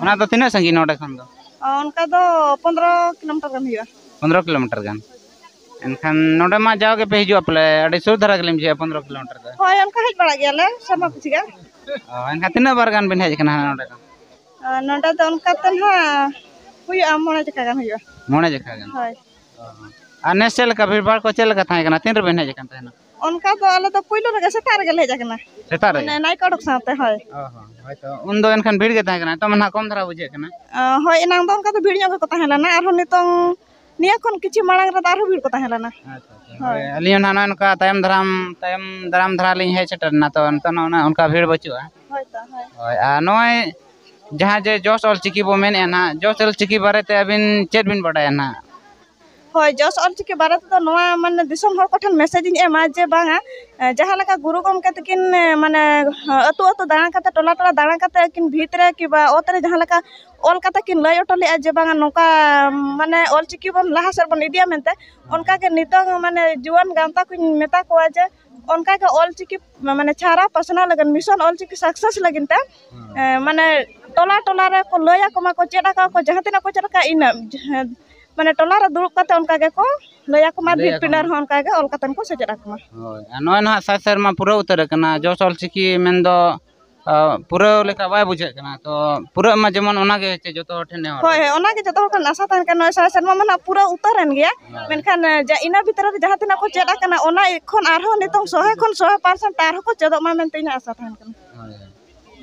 ᱚᱱᱟ ᱫᱚ ᱛᱤᱱᱟᱹᱜ ᱥᱟᱺᱜᱤᱧ ᱱᱚᱰᱮ ᱠᱷᱚᱱ ᱫᱚ? ᱚᱱᱠᱟ ᱫᱚ ᱯᱚᱱᱫᱽᱨᱚ ᱠᱤᱞᱳᱢᱤᱴᱟᱨ ᱜᱟᱱ ᱦᱩᱭᱩᱜᱼᱟ᱾ ᱯᱚᱱᱫᱽᱨᱚ ᱠᱤᱞᱳᱢᱤᱴᱟᱨ ᱜᱟᱱ᱾ ᱮᱱᱠᱷᱟᱱ ᱱᱚᱰᱮ ᱢᱟ ᱡᱟᱣ ᱜᱮᱯᱮ ᱦᱤᱡᱩᱜᱼᱟ ᱯᱟᱞᱮ, ᱟᱹᱰᱤ ᱥᱩᱨ ᱫᱷᱟᱨᱟ ᱜᱮᱞᱤᱧ ᱵᱩᱡᱷᱟᱹᱣᱟ ᱯᱚᱱᱫᱽᱨᱚ ᱠᱤᱞᱳᱢᱤᱴᱟᱨ ᱫᱚ᱾ ᱦᱳᱭ, ᱚᱱᱠᱟ ᱦᱮᱡ ᱵᱟᱲᱟᱜ ᱜᱮᱭᱟᱞᱮ ᱥᱮᱨᱢᱟ ᱯᱤᱪᱷᱤ ᱜᱟᱱ᱾ ᱚ, ᱮᱱᱠᱷᱟᱱ ᱛᱤᱱᱟᱹᱜ ᱵᱟᱨ ᱜᱟᱱ ᱵᱤᱱ ᱦᱮᱡ ᱟᱠᱟᱱᱟ ᱱᱚᱰᱮ ᱫᱚ? ᱟᱨ ᱱᱚᱰᱮ ᱫᱚ ᱚᱱᱠᱟ ᱛᱮ ᱱᱟᱦᱟᱜ ᱦᱩᱭᱩᱜᱼᱟ, ᱢᱚᱬᱮ ᱡᱟᱠᱷᱟ ᱜᱟᱱ ᱦᱩᱭᱩᱜᱼᱟ᱾ ᱢᱚᱬᱮ ᱡᱟᱠᱷᱟ ᱜᱟᱱ? ᱦᱳᱭ᱾ ᱚ᱾ ᱟᱨ ᱱᱮᱥ ᱪᱮᱫ ᱞᱮᱠᱟ ᱵᱷᱤᱲ ᱵᱷᱟᱲ ᱠᱚ ᱪᱮᱫ ᱞᱮᱠᱟ ᱛᱟᱦᱮᱸ ᱠᱟᱱᱟ? ᱛᱤᱱ ᱨᱮᱵᱮᱱ ᱦᱮᱡ ᱟᱠᱟᱱ ᱛᱟᱦᱮᱱᱟ? ᱚᱱᱠᱟ ᱫᱚ ᱟᱞᱮ ᱫᱚ ᱯᱩᱭᱞᱩ ᱨᱮᱜᱮ ᱥᱮᱛᱟᱜ ᱨᱮᱜᱮ ᱞᱮ ᱦᱮᱡ ᱟᱠᱟᱱᱟ᱾ ᱥᱮᱛᱟᱜ ᱨᱮᱜᱮ? ᱢᱟᱱᱮ ᱱᱟᱭᱠᱮ ᱚᱰᱚᱠ ᱥᱟᱶᱛᱮ, ᱦᱳᱭ᱾ ᱚ ᱦᱚᱸ, ᱦᱳᱭᱛᱚ᱾ ᱩᱱᱫᱚ ᱮᱱᱠᱷᱟᱱ ᱵᱷᱤᱲ ᱜᱮ ᱛᱟᱦᱮᱸ ᱠᱟᱱᱟ, ᱱᱤᱛᱚᱜ ᱢᱟ ᱱᱟᱦᱟᱜ ᱠᱚᱢ ᱫᱷᱟᱨᱟ ᱵᱩᱡᱷᱟᱹᱜ ᱠᱟᱱᱟ᱾ ᱚ, ᱦᱳᱭ, ᱮᱱᱟᱝ ᱫᱚ ᱚᱱᱠᱟ ᱫᱚ ᱵᱷᱤᱲ ᱧᱚᱜ ᱜᱮᱠᱚ ᱛᱟᱦᱮᱸ ᱞᱮᱱᱟ, ᱟᱨᱦᱚᱸ ᱱᱤᱛᱚᱝ ᱱᱤᱭᱟᱹ ᱠᱷᱚᱱ ᱠᱤᱪᱷᱩ ᱢᱟᱲᱟᱝ ᱨᱮᱫᱚ ᱟᱨᱦᱚᱸ ᱵᱷᱤᱲ ᱠᱚ ᱛᱟᱦᱮᱸ ᱞᱮᱱᱟ᱾ ᱟᱪᱪᱷᱟ, ᱟᱪᱪᱷᱟ᱾ ᱦᱳᱭ᱾ ᱦᱳᱭ, ᱟᱹᱞᱤᱧ ᱦᱚᱸ ᱱᱟᱦᱟᱜ ᱱᱚᱜᱼᱚᱭ ᱱᱚᱝᱠᱟ ᱛᱟᱭᱚᱢ ᱫᱟᱨᱟᱢ, ᱛᱟᱭᱚᱢ ᱫᱟᱨᱟᱢ ᱫᱷᱟᱨᱟ ᱞᱤᱧ ᱦᱮᱡ ᱥᱮᱴᱮᱨ ᱮᱱᱟ, ᱛᱚ ᱱᱤᱛᱚᱜ ᱱᱚᱜᱼᱚ ᱱᱚᱝᱠᱟ ᱵᱷᱤᱲ ᱵᱟᱹᱪᱩᱜᱼᱟ᱾ ᱦᱳᱭ ᱛᱚ, ᱦᱳᱭ᱾ ᱦᱳᱭ, ᱟᱨ ᱱᱚᱜᱼᱚᱭ ᱡᱟᱦᱟᱸ ᱡᱮ ᱡᱚᱥ ᱚᱞ ᱪᱤᱠᱤ ᱵᱚ ᱢᱮᱱᱮᱫᱼᱟ ᱱᱟᱦᱟᱜ, ᱡᱚᱥ ᱚᱞ ᱪᱤᱠᱤ ᱵᱟᱨᱮᱛᱮ ᱟᱹᱵᱤᱱ ᱪᱮᱫ ᱵᱤᱱ ᱵᱟᱰᱟᱭᱟ ᱱᱟᱦᱟᱜ? ᱦᱳᱭ, ᱡᱚᱥ ᱚᱞ ᱪᱤᱠᱤ ᱵᱟᱨᱮ ᱛᱮᱫᱚ ᱱᱚᱣᱟ ᱢᱟᱱᱮ ᱫᱤᱥᱚᱢ ᱦᱚᱲ ᱠᱚᱴᱷᱮᱱ ᱢᱮᱥᱮᱡᱽ ᱤᱧ ᱮᱢᱟ ᱡᱮ ᱵᱟᱝᱟ, ᱮ, ᱡᱟᱦᱟᱸ ᱞᱮᱠᱟ ᱜᱩᱨᱩ ᱜᱚᱢᱠᱮ ᱛᱟᱹᱠᱤᱱ, ᱮ, ᱢᱟᱱᱮ, ᱟᱹᱛᱩ ᱟᱹᱛᱩ ᱫᱟᱬᱟ ᱠᱟᱛᱮ, ᱴᱚᱞᱟ ᱴᱚᱞᱟ ᱫᱟᱬᱟ ᱠᱟᱛᱮ ᱟᱹᱠᱤᱱ ᱵᱷᱤᱛ ᱨᱮ ᱠᱤᱵᱟ ᱚᱛ ᱨᱮ ᱡᱟᱦᱟᱸ ᱞᱮᱠᱟ ᱚᱞ ᱠᱟᱛᱮ ᱠᱤᱱ ᱞᱟᱹᱭ ᱦᱚᱴᱚ ᱞᱮᱫᱼᱟ ᱡᱮ ᱵᱟᱝᱟ ᱱᱚᱝᱠᱟ, ᱢᱟᱱᱮ, ᱚᱞ ᱪᱤᱠᱤ ᱵᱚᱱ ᱞᱟᱦᱟ ᱥᱮᱫ ᱵᱚᱱ ᱤᱫᱤᱭᱟ ᱢᱮᱱᱛᱮ, ᱚᱱᱠᱟ ᱜᱮ ᱱᱤᱛᱚᱝ ᱢᱟᱱᱮ ᱡᱩᱣᱟᱹᱱ ᱜᱟᱶᱛᱟ ᱠᱚᱧ ᱢᱮᱛᱟ ᱠᱚᱣᱟ ᱡᱮ ᱚᱱᱠᱟ ᱜᱮ ᱚᱞ ᱪᱤᱠᱤ ᱢᱟᱱᱮ ᱪᱷᱟᱨᱟᱣ ᱯᱟᱥᱱᱟᱣ ᱞᱟᱹᱜᱤᱫ, ᱢᱤᱥᱚᱱ ᱚᱞ ᱪᱤᱠᱤ ᱥᱟᱠᱥᱮᱥ ᱞᱟᱹᱜᱤᱫ ᱛᱮ, ᱦᱮᱸ᱾ ᱮ, ᱢᱟᱱᱮ ᱴᱚᱞᱟ ᱴᱚᱞᱟ ᱨᱮᱠᱚ ᱞᱟᱹᱭ ᱟᱠᱚ ᱢᱟᱠᱚ, ᱪᱮᱫ ᱟᱠᱚ ᱠᱚ, ᱡᱟᱦᱟᱸ ᱛᱤᱱᱟᱹᱜ ᱠᱚ ᱪᱮᱫ ᱟᱠᱟᱫ ᱤᱱᱟᱹᱜ, ᱡᱟᱦᱟᱸ, ᱢᱟᱱᱮ ᱴᱚᱞᱟ ᱨᱮ ᱫᱩᱲᱩᱵ ᱠᱟᱛᱮ ᱚᱱᱠᱟ ᱜᱮᱠᱚ ᱞᱟᱹᱭ ᱟᱠᱚ ᱢᱟ, ᱞᱟᱹᱭ ᱵᱷᱤᱛ ᱟᱠᱚ ᱯᱤᱸᱰᱟᱹ ᱢᱟ᱾ ᱨᱮᱦᱚᱸ ᱚᱱᱠᱟ ᱜᱮ ᱚᱞ ᱠᱟᱛᱮ ᱠᱚ ᱥᱮᱪᱮᱫ ᱟᱠᱚ ᱢᱟ᱾ ᱦᱳᱭ, ᱟᱨ ᱱᱚᱜᱼᱚᱭ ᱱᱟᱦᱟᱜ ᱥᱟᱭ ᱥᱮᱨᱢᱟ ᱯᱩᱨᱟᱹᱣ ᱩᱛᱟᱹᱨ ᱟᱠᱟᱱᱟ, ᱡᱚᱥ ᱚᱞ ᱪᱤᱠᱤ ᱢᱮᱱᱫᱚ ᱯᱩᱨᱟᱹᱣ ᱞᱮᱠᱟ ᱵᱟᱭ ᱵᱩᱡᱷᱟᱹᱜ ᱠᱟᱱᱟ᱾ ᱛᱚ ᱯᱩᱨᱟᱹᱜ ᱢᱟ ᱡᱮᱢᱚᱱ ᱚᱱᱟᱜᱮ ᱪᱮ ᱡᱚᱛᱚ ᱦᱚᱲ ᱴᱷᱮᱱ ᱱᱮᱦᱚᱨ᱾ ᱦᱳᱭ, ᱦᱳᱭ, ᱚᱱᱟᱜᱮ ᱡᱚᱛᱚ ᱦᱚᱲ ᱴᱷᱮᱱ ᱟᱥᱟ ᱛᱟᱦᱮᱱ ᱠᱟᱱᱟ᱾ ᱱᱚᱜᱼᱚᱭ ᱥᱟᱭ ᱥᱮᱨᱢᱟ ᱢᱟ ᱱᱟᱦᱟᱜ ᱯᱩᱨᱟᱹᱣ ᱩᱛᱟᱹᱨᱮᱱ ᱜᱮᱭᱟ᱾ ᱦᱳᱭ᱾ ᱢᱮᱱᱠᱷᱟᱱ, ᱮ, ᱡᱟ-, ᱤᱱᱟᱹ ᱵᱷᱤᱛᱨᱤ ᱨᱮ ᱡᱟᱦᱟᱸ ᱛᱤᱱᱟᱹᱜ ᱠᱚ ᱪᱮᱫ ᱟᱠᱟᱱᱟ, ᱚᱱᱟ ᱠᱷᱚᱱ ᱟᱨᱦᱚᱸ ᱱᱤᱛᱚᱝ ᱥᱚᱦᱮ ᱠᱷᱚᱱ ᱥᱚᱦᱮ ᱯᱟᱨᱥᱮᱱᱴ ᱟᱨᱦᱚᱸ ᱠᱚ ᱪᱮᱫᱚᱜ ᱢᱟ ᱢᱮᱱᱛᱮ ᱤᱧᱟᱹᱜ ᱟᱥᱟ ᱛᱟᱦᱮᱱ ᱠᱟᱱᱟ᱾ ᱦᱳᱭ᱾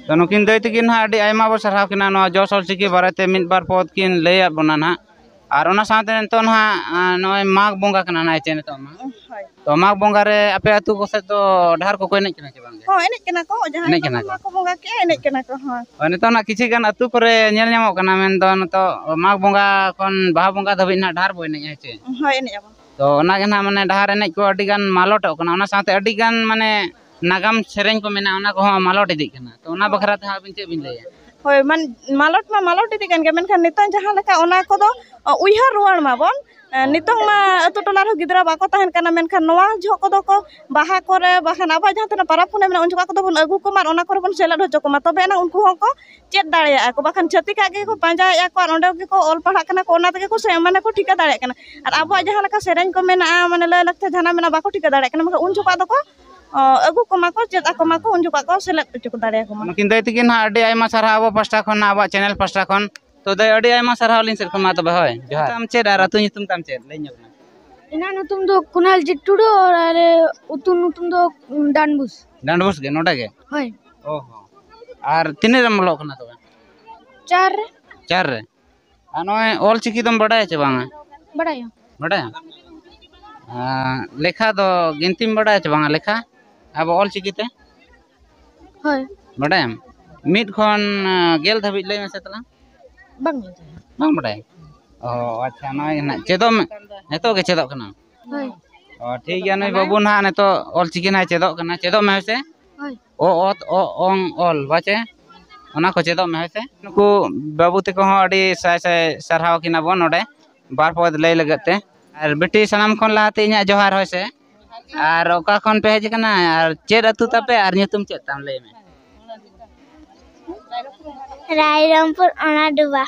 ᱛᱚ ᱱᱩᱠᱤᱱ ᱫᱟᱹᱭ ᱛᱟᱹᱠᱤᱱ ᱦᱟᱸᱜ ᱟᱹᱰᱤ ᱟᱭᱢᱟ ᱵᱚ ᱥᱟᱨᱦᱟᱣ ᱠᱤᱱᱟ, ᱱᱚᱣᱟ ᱡᱚᱥ ᱚᱞᱪᱤᱠᱤ ᱵᱟᱨᱮᱛᱮ ᱢᱤᱫ ᱵᱟᱨ ᱯᱚᱫ ᱠᱤᱱ ᱞᱟᱹᱭᱟᱫ ᱵᱚᱱᱟ ᱱᱟᱦᱟᱜ᱾ ᱟᱨ ᱚᱱᱟ ᱥᱟᱶᱛᱮ ᱱᱤᱛᱚᱜ ᱱᱟᱦᱟᱜ, ᱟᱸ, ᱱᱚᱜᱼᱚᱭ ᱢᱟᱜᱽ ᱵᱚᱸᱜᱟ ᱠᱟᱱᱟ ᱱᱟᱭᱪᱮ ᱱᱤᱛᱚᱜ ᱢᱟ᱾ ᱦᱳᱭ᱾ ᱛᱚ ᱢᱟᱜᱽ ᱵᱚᱸᱜᱟ ᱨᱮ ᱟᱯᱮ ᱟᱹᱛᱩ ᱠᱚ ᱥᱮᱫ ᱫᱚ ᱰᱟᱦᱟᱨ ᱠᱚᱠᱚ ᱮᱱᱮᱡ ᱠᱟᱱᱟ ᱪᱮ ᱵᱟᱝ ᱜᱮ? ᱦᱚᱸ, ᱮᱱᱮᱡ ᱠᱟᱱᱟ ᱠᱚ᱾ ᱡᱟᱦᱟᱸᱭ ᱮᱱᱮᱡ ᱠᱟᱱᱟ ᱠᱚ᱾ ᱢᱟᱜᱽ ᱠᱚ ᱵᱚᱸᱜᱟ ᱠᱮᱜᱼᱟ, ᱮᱱᱮᱡ ᱠᱟᱱᱟ ᱠᱚ᱾ ᱦᱳᱭ᱾ ᱦᱳᱭ, ᱱᱤᱛᱚᱜ ᱱᱟᱜ ᱠᱤᱪᱷᱩ ᱜᱟᱱ ᱟᱹᱛᱩ ᱠᱚᱨᱮ ᱧᱮᱞ ᱧᱟᱢᱚᱜ ᱠᱟᱱᱟ, ᱢᱮᱱᱫᱚ ᱱᱤᱛᱚᱜ ᱢᱟᱜᱽ ᱵᱚᱸᱜᱟ ᱠᱷᱚᱱ ᱵᱟᱦᱟ ᱵᱚᱸᱜᱟ ᱫᱷᱟᱹᱵᱤᱡ ᱱᱟᱜ ᱰᱟᱦᱟᱨ ᱵᱚ ᱮᱱᱮᱡᱼᱟ, ᱦᱮᱸ ᱪᱮ? ᱦᱳᱭ, ᱮᱱᱮᱡ ᱟᱵᱚᱱ᱾ ᱛᱚ ᱚᱱᱟᱜᱮ ᱱᱟᱜ ᱢᱟᱱᱮ ᱰᱟᱦᱟᱨ ᱮᱱᱮᱡ ᱠᱚ ᱟᱹᱰᱤ ᱜᱟᱱ ᱢᱟᱞᱚᱴᱚᱜ ᱠᱟᱱᱟ, ᱚᱱᱟ ᱥᱟᱶᱛᱮ ᱟᱹᱰᱤ ᱜᱟᱱ ᱢᱟᱱᱮ ᱱᱟᱜᱟᱢ ᱥᱮᱨᱮᱧ ᱠᱚ ᱢᱮᱱᱟᱜᱼᱟ, ᱚᱱᱟ ᱠᱚᱦᱚᱸ ᱢᱟᱞᱚᱴ ᱤᱫᱤᱜ ᱠᱟᱱᱟ᱾ ᱛᱚ ᱚᱱᱟ ᱵᱟᱠᱷᱨᱟ ᱛᱮ ᱦᱟᱸᱜ ᱟᱹᱵᱤᱱ ᱪᱮᱫ ᱵᱤᱱ ᱞᱟᱹᱭᱟ? ᱦᱳᱭ, ᱢᱟᱱ-, ᱢᱟᱞᱚᱴ ᱢᱟ ᱢᱟᱞᱚᱴ ᱤᱫᱤᱜ ᱠᱟᱱ ᱜᱮᱭᱟ, ᱢᱮᱱᱠᱷᱟᱱ ᱱᱤᱛᱚᱝ ᱡᱟᱦᱟᱸ ᱞᱮᱠᱟ ᱚᱱᱟ ᱠᱚᱫᱚ, ᱚ, ᱩᱭᱦᱟᱹᱨ ᱨᱩᱣᱟᱹᱲ ᱢᱟᱵᱚᱱ᱾ ᱮ, ᱱᱤᱛᱚᱝ ᱢᱟ ᱟᱹᱛᱩ ᱴᱚᱞᱟ ᱨᱮᱦᱚᱸ ᱜᱤᱫᱽᱨᱟᱹ ᱵᱟᱠᱚ ᱛᱟᱦᱮᱱ ᱠᱟᱱᱟ, ᱢᱮᱱᱠᱷᱟᱱ ᱱᱚᱣᱟ ᱡᱚᱦᱚᱜ ᱠᱚᱫᱚ ᱠᱚ ᱵᱟᱦᱟ ᱠᱚᱨᱮ, ᱵᱟᱠᱷᱟᱱ ᱟᱵᱚᱣᱟᱜ ᱡᱟᱦᱟᱸ ᱛᱤᱱᱟᱹᱜ ᱯᱟᱨᱟᱵᱽ ᱯᱩᱱᱟᱹᱭ ᱢᱮᱱᱟᱜᱼᱟ, ᱩᱱ ᱡᱚᱠᱷᱟᱜ ᱠᱚᱫᱚ ᱵᱚᱱ ᱟᱹᱜᱩ ᱠᱚᱢᱟ ᱟᱨ ᱚᱱᱟ ᱠᱚᱨᱮ ᱵᱚᱱ ᱥᱮᱞᱮᱫ ᱦᱚᱪᱚ ᱠᱚᱢᱟ, ᱛᱚᱵᱮ ᱮᱱᱟᱝ ᱩᱱᱠᱩ ᱦᱚᱸᱠᱚ ᱪᱮᱫ ᱫᱟᱲᱮᱭᱟᱜᱼᱟ ᱠᱚ, ᱵᱟᱠᱷᱟᱱ ᱪᱷᱟᱹᱛᱤᱠᱟᱜ ᱜᱮᱠᱚ ᱯᱟᱸᱡᱟᱭᱮᱫᱼᱟ ᱠᱚ ᱟᱨ ᱚᱸᱰᱮ ᱜᱮᱠᱚ ᱚᱞ ᱯᱟᱲᱦᱟᱜ ᱠᱟᱱᱟ ᱠᱚ, ᱚᱱᱟ ᱛᱮᱜᱮ ᱠᱚ ᱥᱮ-, ᱢᱟᱱᱮ ᱠᱚ ᱴᱷᱤᱠᱟᱹ ᱫᱟᱲᱮᱭᱟᱜ ᱠᱟᱱᱟ᱾ ᱟᱨ ᱟᱵᱚᱣᱟᱜ ᱡᱟᱦᱟᱸ ᱞᱮᱠᱟ ᱥᱮᱨᱮᱧ ᱠᱚ ᱢᱮᱱᱟᱜᱼᱟ, ᱢᱟᱱᱮ ᱞᱟᱹᱭ ᱞᱟᱠᱪᱟᱨ ᱡᱟᱦᱟᱸ ᱢᱮᱱᱟᱜᱼᱟ, ᱵᱟᱠᱚ ᱴᱷᱤᱠᱟᱹ ᱫᱟᱲᱮᱭᱟᱜ ᱠᱟᱱᱟ, ᱢᱮᱱᱠᱷᱟᱱ ᱩᱱ ᱡᱚᱠᱷᱟᱜ ᱫᱚᱠᱚ, ᱚ, ᱟᱹᱜᱩ ᱠᱚᱢᱟ ᱠᱚ, ᱪᱮᱫ ᱟᱠᱚ ᱢᱟᱠᱚ, ᱩᱱ ᱡᱚᱠᱷᱟᱜ ᱠᱚ ᱥᱮᱞᱮᱫ ᱦᱚᱪᱚ ᱠᱚ ᱫᱟᱲᱮᱭᱟᱠᱚ ᱢᱟ᱾ ᱱᱩᱠᱤᱱ ᱫᱟᱹᱭ ᱛᱟᱹᱠᱤᱱ ᱦᱟᱸᱜ ᱟᱹᱰᱤ ᱟᱭᱢᱟ ᱥᱟᱨᱦᱟᱣ ᱟᱵᱚ ᱯᱟᱥᱴᱟ ᱠᱷᱚᱱ, ᱟᱵᱚᱣᱟᱜ ᱪᱮᱱᱮᱞ ᱯᱟᱥᱴᱟ ᱠᱷᱚᱱ᱾ ᱛᱚ ᱫᱟᱹᱭ, ᱟᱹᱰᱤ ᱟᱭᱢᱟ ᱥᱟᱨᱦᱟᱣ ᱟᱹᱞᱤᱧ ᱥᱮᱫ ᱠᱷᱚᱱ ᱢᱟ᱾ ᱛᱚᱵᱮ ᱦᱳᱭ, ᱡᱚᱦᱟᱨ᱾ ᱛᱟᱢ ᱪᱮᱫ ᱟᱨ ᱟᱹᱛᱩ ᱧᱩᱛᱩᱢ ᱛᱟᱢ ᱪᱮᱫ? ᱞᱟᱹᱭ ᱧᱚᱜ ᱢᱮ᱾ ᱤᱧᱟᱹᱜ ᱧᱩᱛᱩᱢ ᱫᱚ ᱠᱩᱱᱟᱞᱡᱤᱛ ᱴᱩᱰᱩ ᱟᱨ ᱟᱞᱮ ᱟᱹᱛᱩ ᱧᱩᱛᱩᱢ ᱫᱚ ᱰᱟᱱᱰᱵᱩᱥ᱾ ᱰᱟᱱᱰᱵᱩᱥ ᱜᱮ, ᱱᱚᱰᱮ ᱜᱮ? ᱦᱳᱭ᱾ ᱚ ᱦᱚᱸ᱾ ᱟᱨ ᱛᱤᱱᱟᱹᱜ ᱨᱮᱢ ᱚᱞᱚᱜ ᱠᱟᱱᱟ ᱛᱚᱵᱮ? ᱪᱟᱨ ᱨᱮ᱾ ᱪᱟᱨ ᱨᱮ? ᱟᱨ ᱱᱚᱜᱼᱚᱭ ᱚᱞ ᱪᱤᱠᱤ ᱫᱚᱢ ᱵᱟᱰᱟᱭᱟ ᱪᱮ ᱵᱟᱝᱟ? ᱵᱟᱰᱟᱭᱟ᱾ ᱵᱟᱰᱟᱭᱟ? ᱟᱨ ᱞᱮᱠᱷᱟ ᱫᱚ ᱜᱤᱱᱛᱤᱢ ᱵᱟᱰᱟᱭᱟ ᱪᱮ ᱵᱟᱝᱟ, ᱞᱮᱠᱷᱟ? ᱟᱵᱚ ᱚᱞ ᱪᱤᱠᱤ ᱛᱮ? ᱦᱳᱭ᱾ ᱵᱟᱰᱟᱭᱟᱢ? ᱢᱤᱫ ᱠᱷᱚᱱ, ᱟᱸ, ᱜᱮᱞ ᱫᱷᱟᱹᱵᱤᱡ ᱞᱟᱹᱭ ᱢᱮᱥᱮ ᱛᱟᱞᱟᱝ᱾ ᱵᱟᱝ ᱵᱟᱰᱟᱭᱟ᱾ ᱵᱟᱝ ᱵᱟᱰᱟᱭᱟ? ᱚ, ᱟᱪᱪᱷᱟ, ᱱᱚᱜᱼᱚᱭ ᱱᱟᱜ ᱪᱮᱫᱚᱜ ᱢᱮ᱾ ᱱᱤᱛᱚᱜ ᱜᱮ ᱪᱮᱫᱚᱜ ᱠᱟᱱᱟᱢ? ᱦᱳᱭ᱾ ᱚ, ᱴᱷᱤᱠ ᱜᱮᱭᱟ, ᱱᱩᱭ ᱵᱟᱹᱵᱩ ᱱᱟᱦᱟᱜ ᱱᱤᱛᱚᱜ ᱚᱞ ᱪᱤᱠᱤ ᱱᱟᱦᱟᱜ ᱪᱮᱫᱚᱜ ᱠᱟᱱᱟ᱾ ᱪᱮᱫᱚᱜ ᱢᱮ ᱦᱳᱭ ᱥᱮ᱾ ᱦᱳᱭ᱾ ᱚ, ᱚᱛ, ᱚ, ᱚᱝ, ᱚᱞ, ᱵᱟᱪᱮ? ᱚᱱᱟ ᱠᱚ ᱪᱮᱫᱚᱜ ᱢᱮ ᱦᱳᱭ ᱥᱮ᱾ ᱱᱩᱠᱩ ᱵᱟᱹᱵᱩ ᱛᱟᱠᱚ ᱦᱚᱸ ᱟᱹᱰᱤ ᱥᱟᱭ ᱥᱟᱭ ᱥᱟᱨᱦᱟᱣ ᱠᱤᱱᱟ ᱵᱚᱱ ᱱᱚᱰᱮ ᱵᱟᱨ ᱯᱚᱫ ᱞᱟᱹᱭ ᱞᱟᱹᱜᱤᱫ ᱛᱮ᱾ ᱟᱨ ᱵᱤᱴᱤ, ᱥᱟᱱᱟᱢ ᱠᱷᱚᱱ ᱞᱟᱦᱟᱛᱮ ᱤᱧᱟᱹᱜ ᱡᱚᱦᱟᱨ ᱦᱳᱭ ᱥᱮ᱾ ᱟᱨ ᱚᱠᱟ ᱠᱷᱚᱱ ᱯᱮ ᱦᱮᱡ ᱟᱠᱟᱱᱟ? ᱟᱨ ᱪᱮᱫ ᱟᱹᱛᱩ ᱛᱟᱯᱮ? ᱟᱨ ᱧᱩᱛᱩᱢ ᱪᱮᱫ ᱛᱟᱢ? ᱞᱟᱹᱭ ᱢᱮ᱾ ᱨᱟᱭᱨᱚᱝᱯᱩᱨ ᱚᱱᱟᱰᱩᱵᱟ᱾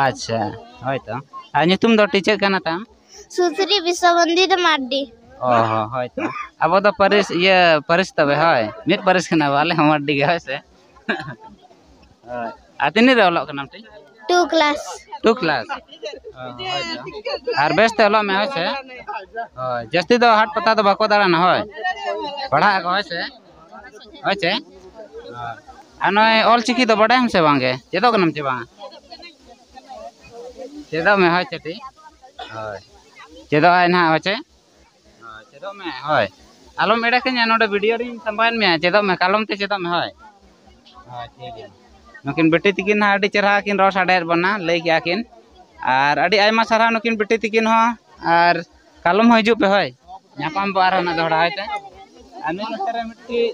ᱟᱪᱪᱷᱟ, ᱦᱳᱭ ᱛᱚ᱾ ᱟᱨ ᱧᱩᱛᱩᱢ ᱫᱚ ᱴᱤᱪᱟᱹᱜ ᱠᱟᱱᱟ ᱛᱟᱢ? ᱥᱩᱥᱨᱤ ᱵᱤᱥᱥᱚᱵᱚᱱᱫᱤᱛᱟ ᱢᱟᱨᱰᱤ᱾ ᱚ ᱦᱚᱸ, ᱦᱳᱭ ᱛᱚ᱾ ᱟᱵᱚ ᱫᱚ ᱯᱟᱹᱨᱤᱥ, ᱤᱭᱟᱹ, ᱯᱟᱹᱨᱤᱥ ᱛᱚᱵᱮ, ᱦᱳᱭ᱾ ᱢᱤᱫ ᱯᱟᱹᱨᱤᱥ ᱠᱟᱱᱟ ᱵᱚ, ᱟᱞᱮ ᱦᱚᱸ ᱢᱟᱨᱰᱤ ᱜᱮ, ᱦᱳᱭ ᱥᱮ᱾ ᱦᱳᱭ᱾ ᱟᱨ ᱛᱤᱱᱟᱹᱜ ᱨᱮ ᱚᱞᱚᱜ ᱠᱟᱱᱟᱢ ᱛᱤᱧ? Two class. Two class. ᱚ, ᱦᱳᱭ ᱛᱚ᱾ ᱟᱨ ᱵᱮᱥ ᱛᱮ ᱚᱞᱚᱜ ᱢᱮ, ᱦᱳᱭ ᱥᱮ? ᱦᱳᱭ, ᱡᱟᱹᱥᱛᱤ ᱫᱚ ᱦᱟᱴ ᱯᱟᱛᱟ ᱫᱚ ᱵᱟᱠᱚ ᱫᱟᱬᱟᱱᱟ, ᱦᱳᱭ᱾ ᱯᱟᱲᱦᱟᱜ ᱟᱠᱚ, ᱦᱳᱭ ᱥᱮ? ᱦᱳᱭ ᱪᱮ? ᱦᱳᱭ᱾ ᱟᱨ ᱱᱚᱜᱼᱚᱭ ᱚᱞ ᱪᱤᱠᱤ ᱫᱚ ᱵᱟᱰᱟᱭᱟᱢ ᱥᱮ ᱵᱟᱝ ᱜᱮ? ᱪᱮᱫᱚᱜ ᱠᱟᱱᱟᱢ ᱪᱮ ᱵᱟᱝ? ᱪᱮᱫᱚᱜ ᱢᱮ, ᱦᱳᱭ ᱪᱮ ᱴᱷᱤᱠ? ᱦᱳᱭ᱾ ᱪᱮᱫᱚᱜ ᱟᱭ ᱱᱟᱦᱟᱜ, ᱦᱳᱭ ᱪᱮ? ᱦᱳᱭ, ᱪᱮᱫᱚᱜ ᱢᱮ, ᱦᱳᱭ᱾ ᱟᱞᱚᱢ ᱮᱲᱮ ᱠᱟᱹᱧᱟ, ᱱᱚᱰᱮ video ᱨᱤᱧ ᱥᱟᱢᱵᱟᱭᱮᱫ ᱢᱮᱭᱟ, ᱪᱮᱫᱚᱜ ᱢᱮ, ᱠᱟᱞᱚᱢ ᱛᱮ ᱪᱮᱫᱚᱜ ᱢᱮ, ᱦᱳᱭ᱾ ᱦᱳᱭ, ᱴᱷᱤᱠ ᱜᱮᱭᱟ᱾ ᱱᱩᱠᱤᱱ ᱵᱤᱴᱤ ᱛᱤᱠᱤᱱ ᱦᱟᱸᱜ ᱟᱹᱰᱤ ᱪᱮᱦᱨᱟ ᱠᱤᱱ ᱨᱚᱲ ᱥᱟᱰᱮᱭᱮᱫ ᱵᱚᱱᱟ, ᱞᱟᱹᱭ ᱠᱮᱜᱼᱟ ᱠᱤᱱ᱾ ᱟᱨ ᱟᱹᱰᱤ ᱟᱭᱢᱟ ᱥᱟᱨᱦᱟᱣ ᱱᱩᱠᱤᱱ ᱵᱤᱴᱤ ᱛᱤᱠᱤᱱ ᱦᱚᱸ, ᱟᱨ ᱠᱟᱞᱚᱢ ᱦᱚᱸ ᱦᱤᱡᱩᱜ ᱯᱮ, ᱦᱳᱭ᱾ ᱧᱟᱯᱟᱢ ᱵᱚ ᱟᱨᱦᱚᱸ ᱱᱟᱜ ᱫᱚᱦᱲᱟ, ᱦᱳᱭ ᱥᱮ᱾ ᱟᱨ ᱱᱩᱭ ᱱᱚᱛᱮ ᱨᱮ ᱢᱤᱫᱴᱤᱡ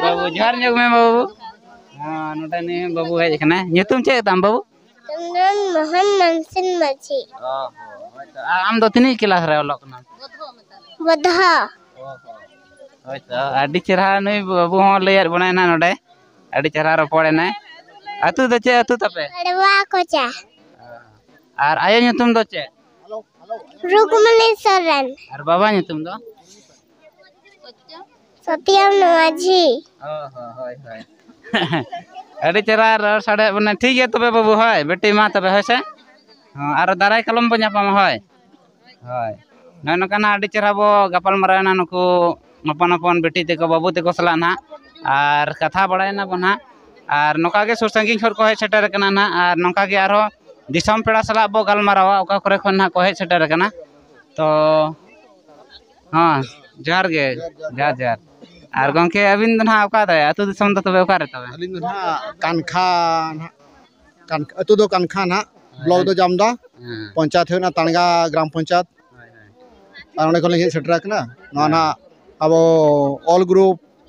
ᱵᱟᱹᱵᱩ, ᱡᱚᱦᱟᱨ ᱧᱚᱜ ᱢᱮ ᱵᱟᱹᱵᱩ᱾ ᱦᱮᱸ, ᱱᱚᱰᱮ ᱱᱩᱭ ᱵᱟᱹᱵᱩ ᱦᱮᱡ ᱟᱠᱟᱱᱟᱭ᱾ ᱧᱩᱛᱩᱢ ᱪᱮᱫ ᱛᱟᱢ ᱵᱟᱹᱵᱩ? ᱪᱚᱱᱫᱚᱱ ᱢᱳᱦᱚᱱ ᱢᱟᱱᱥᱤᱝ ᱢᱟᱹᱡᱷᱤ᱾ ᱚ ᱦᱚᱸ, ᱦᱳᱭ ᱛᱚ᱾ ᱟᱨ ᱟᱢ ᱫᱚ ᱛᱤᱱᱟᱹᱜ ᱠᱮᱞᱟᱥ ᱨᱮ ᱚᱞᱚᱜ ᱠᱟᱱᱟᱢ? ᱵᱚᱫᱷᱚ᱾ ᱚ ᱦᱚᱸ, ᱦᱳᱭ ᱛᱚ᱾ ᱟᱹᱰᱤ ᱪᱮᱦᱨᱟ ᱱᱩᱭ ᱵᱟᱹᱵᱩ ᱦᱚᱸ ᱞᱟᱹᱭᱟᱫ ᱵᱚᱱᱟᱭ ᱱᱟᱦᱟᱜ ᱱᱚᱰᱮ᱾ ᱟᱹᱰᱤ ᱪᱮᱦᱨᱟ ᱨᱚᱯᱚᱲ ᱮᱱᱟᱭ᱾ ᱟᱹᱛᱩ ᱫᱚ ᱪᱮᱫ ᱟᱹᱛᱩ ᱛᱟᱯᱮ? ᱟᱲᱣᱟ ᱠᱚᱪᱟ᱾ ᱟᱨ ᱟᱭᱳ ᱧᱩᱛᱩᱢ ᱫᱚ ᱪᱮᱫ? ᱨᱩᱠᱢᱚᱱᱤ ᱥᱚᱨᱮᱱ᱾ ᱟᱨ ᱵᱟᱵᱟ ᱧᱩᱛᱩᱢ ᱫᱚ? ᱥᱚᱛᱭᱟᱢ ᱢᱟᱹᱡᱷᱤ᱾ ᱚ ᱦᱚᱸ, ᱦᱳᱭ, ᱦᱳᱭ᱾ ᱟᱹᱰᱤ ᱪᱮᱦᱨᱟ ᱨᱚᱲ ᱥᱟᱰᱮᱭᱮᱫ ᱵᱚᱱᱟ᱾ ᱴᱷᱤᱠ ᱜᱮᱭᱟ ᱛᱚᱵᱮ ᱵᱟᱹᱵᱩ, ᱦᱳᱭ, ᱵᱤᱴᱤ ᱢᱟ ᱛᱚᱵᱮ, ᱦᱳᱭ ᱥᱮ? ᱦᱚᱸ, ᱟᱨ ᱫᱟᱨᱟᱭ ᱠᱟᱞᱚᱢ ᱵᱚ ᱧᱟᱯᱟᱢᱟ, ᱦᱳᱭ᱾ ᱦᱳᱭ᱾ ᱱᱚᱜᱼᱚᱭ ᱱᱚᱝᱠᱟ ᱱᱟᱜ ᱟᱹᱰᱤ ᱪᱮᱦᱨᱟ ᱵᱚ ᱜᱟᱯᱟᱞ ᱢᱟᱨᱟᱣ ᱮᱱᱟ ᱱᱩᱠᱩ ᱦᱚᱯᱚᱱ ᱦᱚᱯᱚᱱ ᱵᱤᱴᱤ ᱛᱟᱠᱚ, ᱵᱟᱹᱵᱩ ᱛᱟᱠᱚ ᱥᱟᱞᱟᱜ ᱱᱟᱦᱟᱜ᱾ ᱟᱨ ᱠᱟᱛᱷᱟ ᱵᱟᱲᱟᱭᱮᱱᱟ ᱵᱚ ᱱᱟᱦᱟᱜ᱾ ᱟᱨ ᱱᱚᱝᱠᱟ ᱜᱮ ᱥᱩᱨ ᱥᱟᱺᱜᱤᱧ ᱠᱷᱚᱱ ᱠᱚ ᱦᱮᱡ ᱥᱮᱴᱮᱨ ᱟᱠᱟᱱᱟ ᱱᱟᱦᱟᱜ᱾ ᱟᱨ ᱱᱚᱝᱠᱟ ᱜᱮ ᱟᱨᱦᱚᱸ ᱫᱤᱥᱚᱢ ᱯᱮᱲᱟ ᱥᱟᱞᱟᱜ ᱵᱚ ᱜᱟᱞᱢᱟᱨᱟᱣᱟ, ᱚᱠᱟ ᱠᱚᱨᱮ ᱠᱷᱚᱱ ᱱᱟᱦᱟᱜ ᱠᱚ ᱦᱮᱡ ᱥᱮᱴᱮᱨ ᱟᱠᱟᱱᱟ᱾ ᱛᱚ, ᱦᱚᱸ, ᱡᱚᱦᱟᱨ ᱜᱮ᱾ ᱡᱚᱦᱟᱨ, ᱡᱚᱦᱟᱨ᱾ ᱟᱨ ᱜᱚᱢᱠᱮ, ᱟᱹᱵᱤᱱ ᱫᱚ ᱱᱟᱦᱟᱜ ᱚᱠᱟ ᱨᱮ? ᱟᱹᱛᱩ ᱫᱤᱥᱚᱢ ᱫᱚ ᱛᱚᱵᱮ ᱚᱠᱟ ᱨᱮ ᱛᱚᱵᱮ? ᱟᱹᱞᱤᱧ ᱫᱚ ᱱᱟᱦᱟᱜ ᱠᱟᱱᱠᱷᱟ ᱱᱟᱦᱟᱜ, ᱠᱟᱱ-, ᱟᱹᱛᱩ ᱫᱚ ᱠᱟᱱᱠᱷᱟ ᱱᱟᱦᱟᱜ, ᱦᱳᱭ᱾ ᱵᱞᱚᱠ ᱫᱚ ᱡᱟᱢᱫᱟ, ᱦᱮᱸ᱾ ᱯᱚᱧᱪᱟᱭᱮᱛ ᱦᱩᱭᱩᱜ ᱠᱟᱱᱟ ᱛᱟᱲᱜᱟ ᱜᱨᱟᱢ ᱯᱚᱧᱪᱟᱭᱮᱛ᱾ ᱦᱳᱭ, ᱦᱳᱭ᱾ ᱟᱨ ᱚᱸᱰᱮ ᱠᱷᱚᱱ ᱞᱤᱧ ᱦᱮᱡ ᱥᱮᱴᱮᱨ ᱟᱠᱟᱱᱟ᱾ ᱱᱚᱣᱟ ᱦᱮᱸ᱾ ᱱᱟᱦᱟᱜ ᱟᱵᱚ ᱚᱞ ᱜᱩᱨᱩ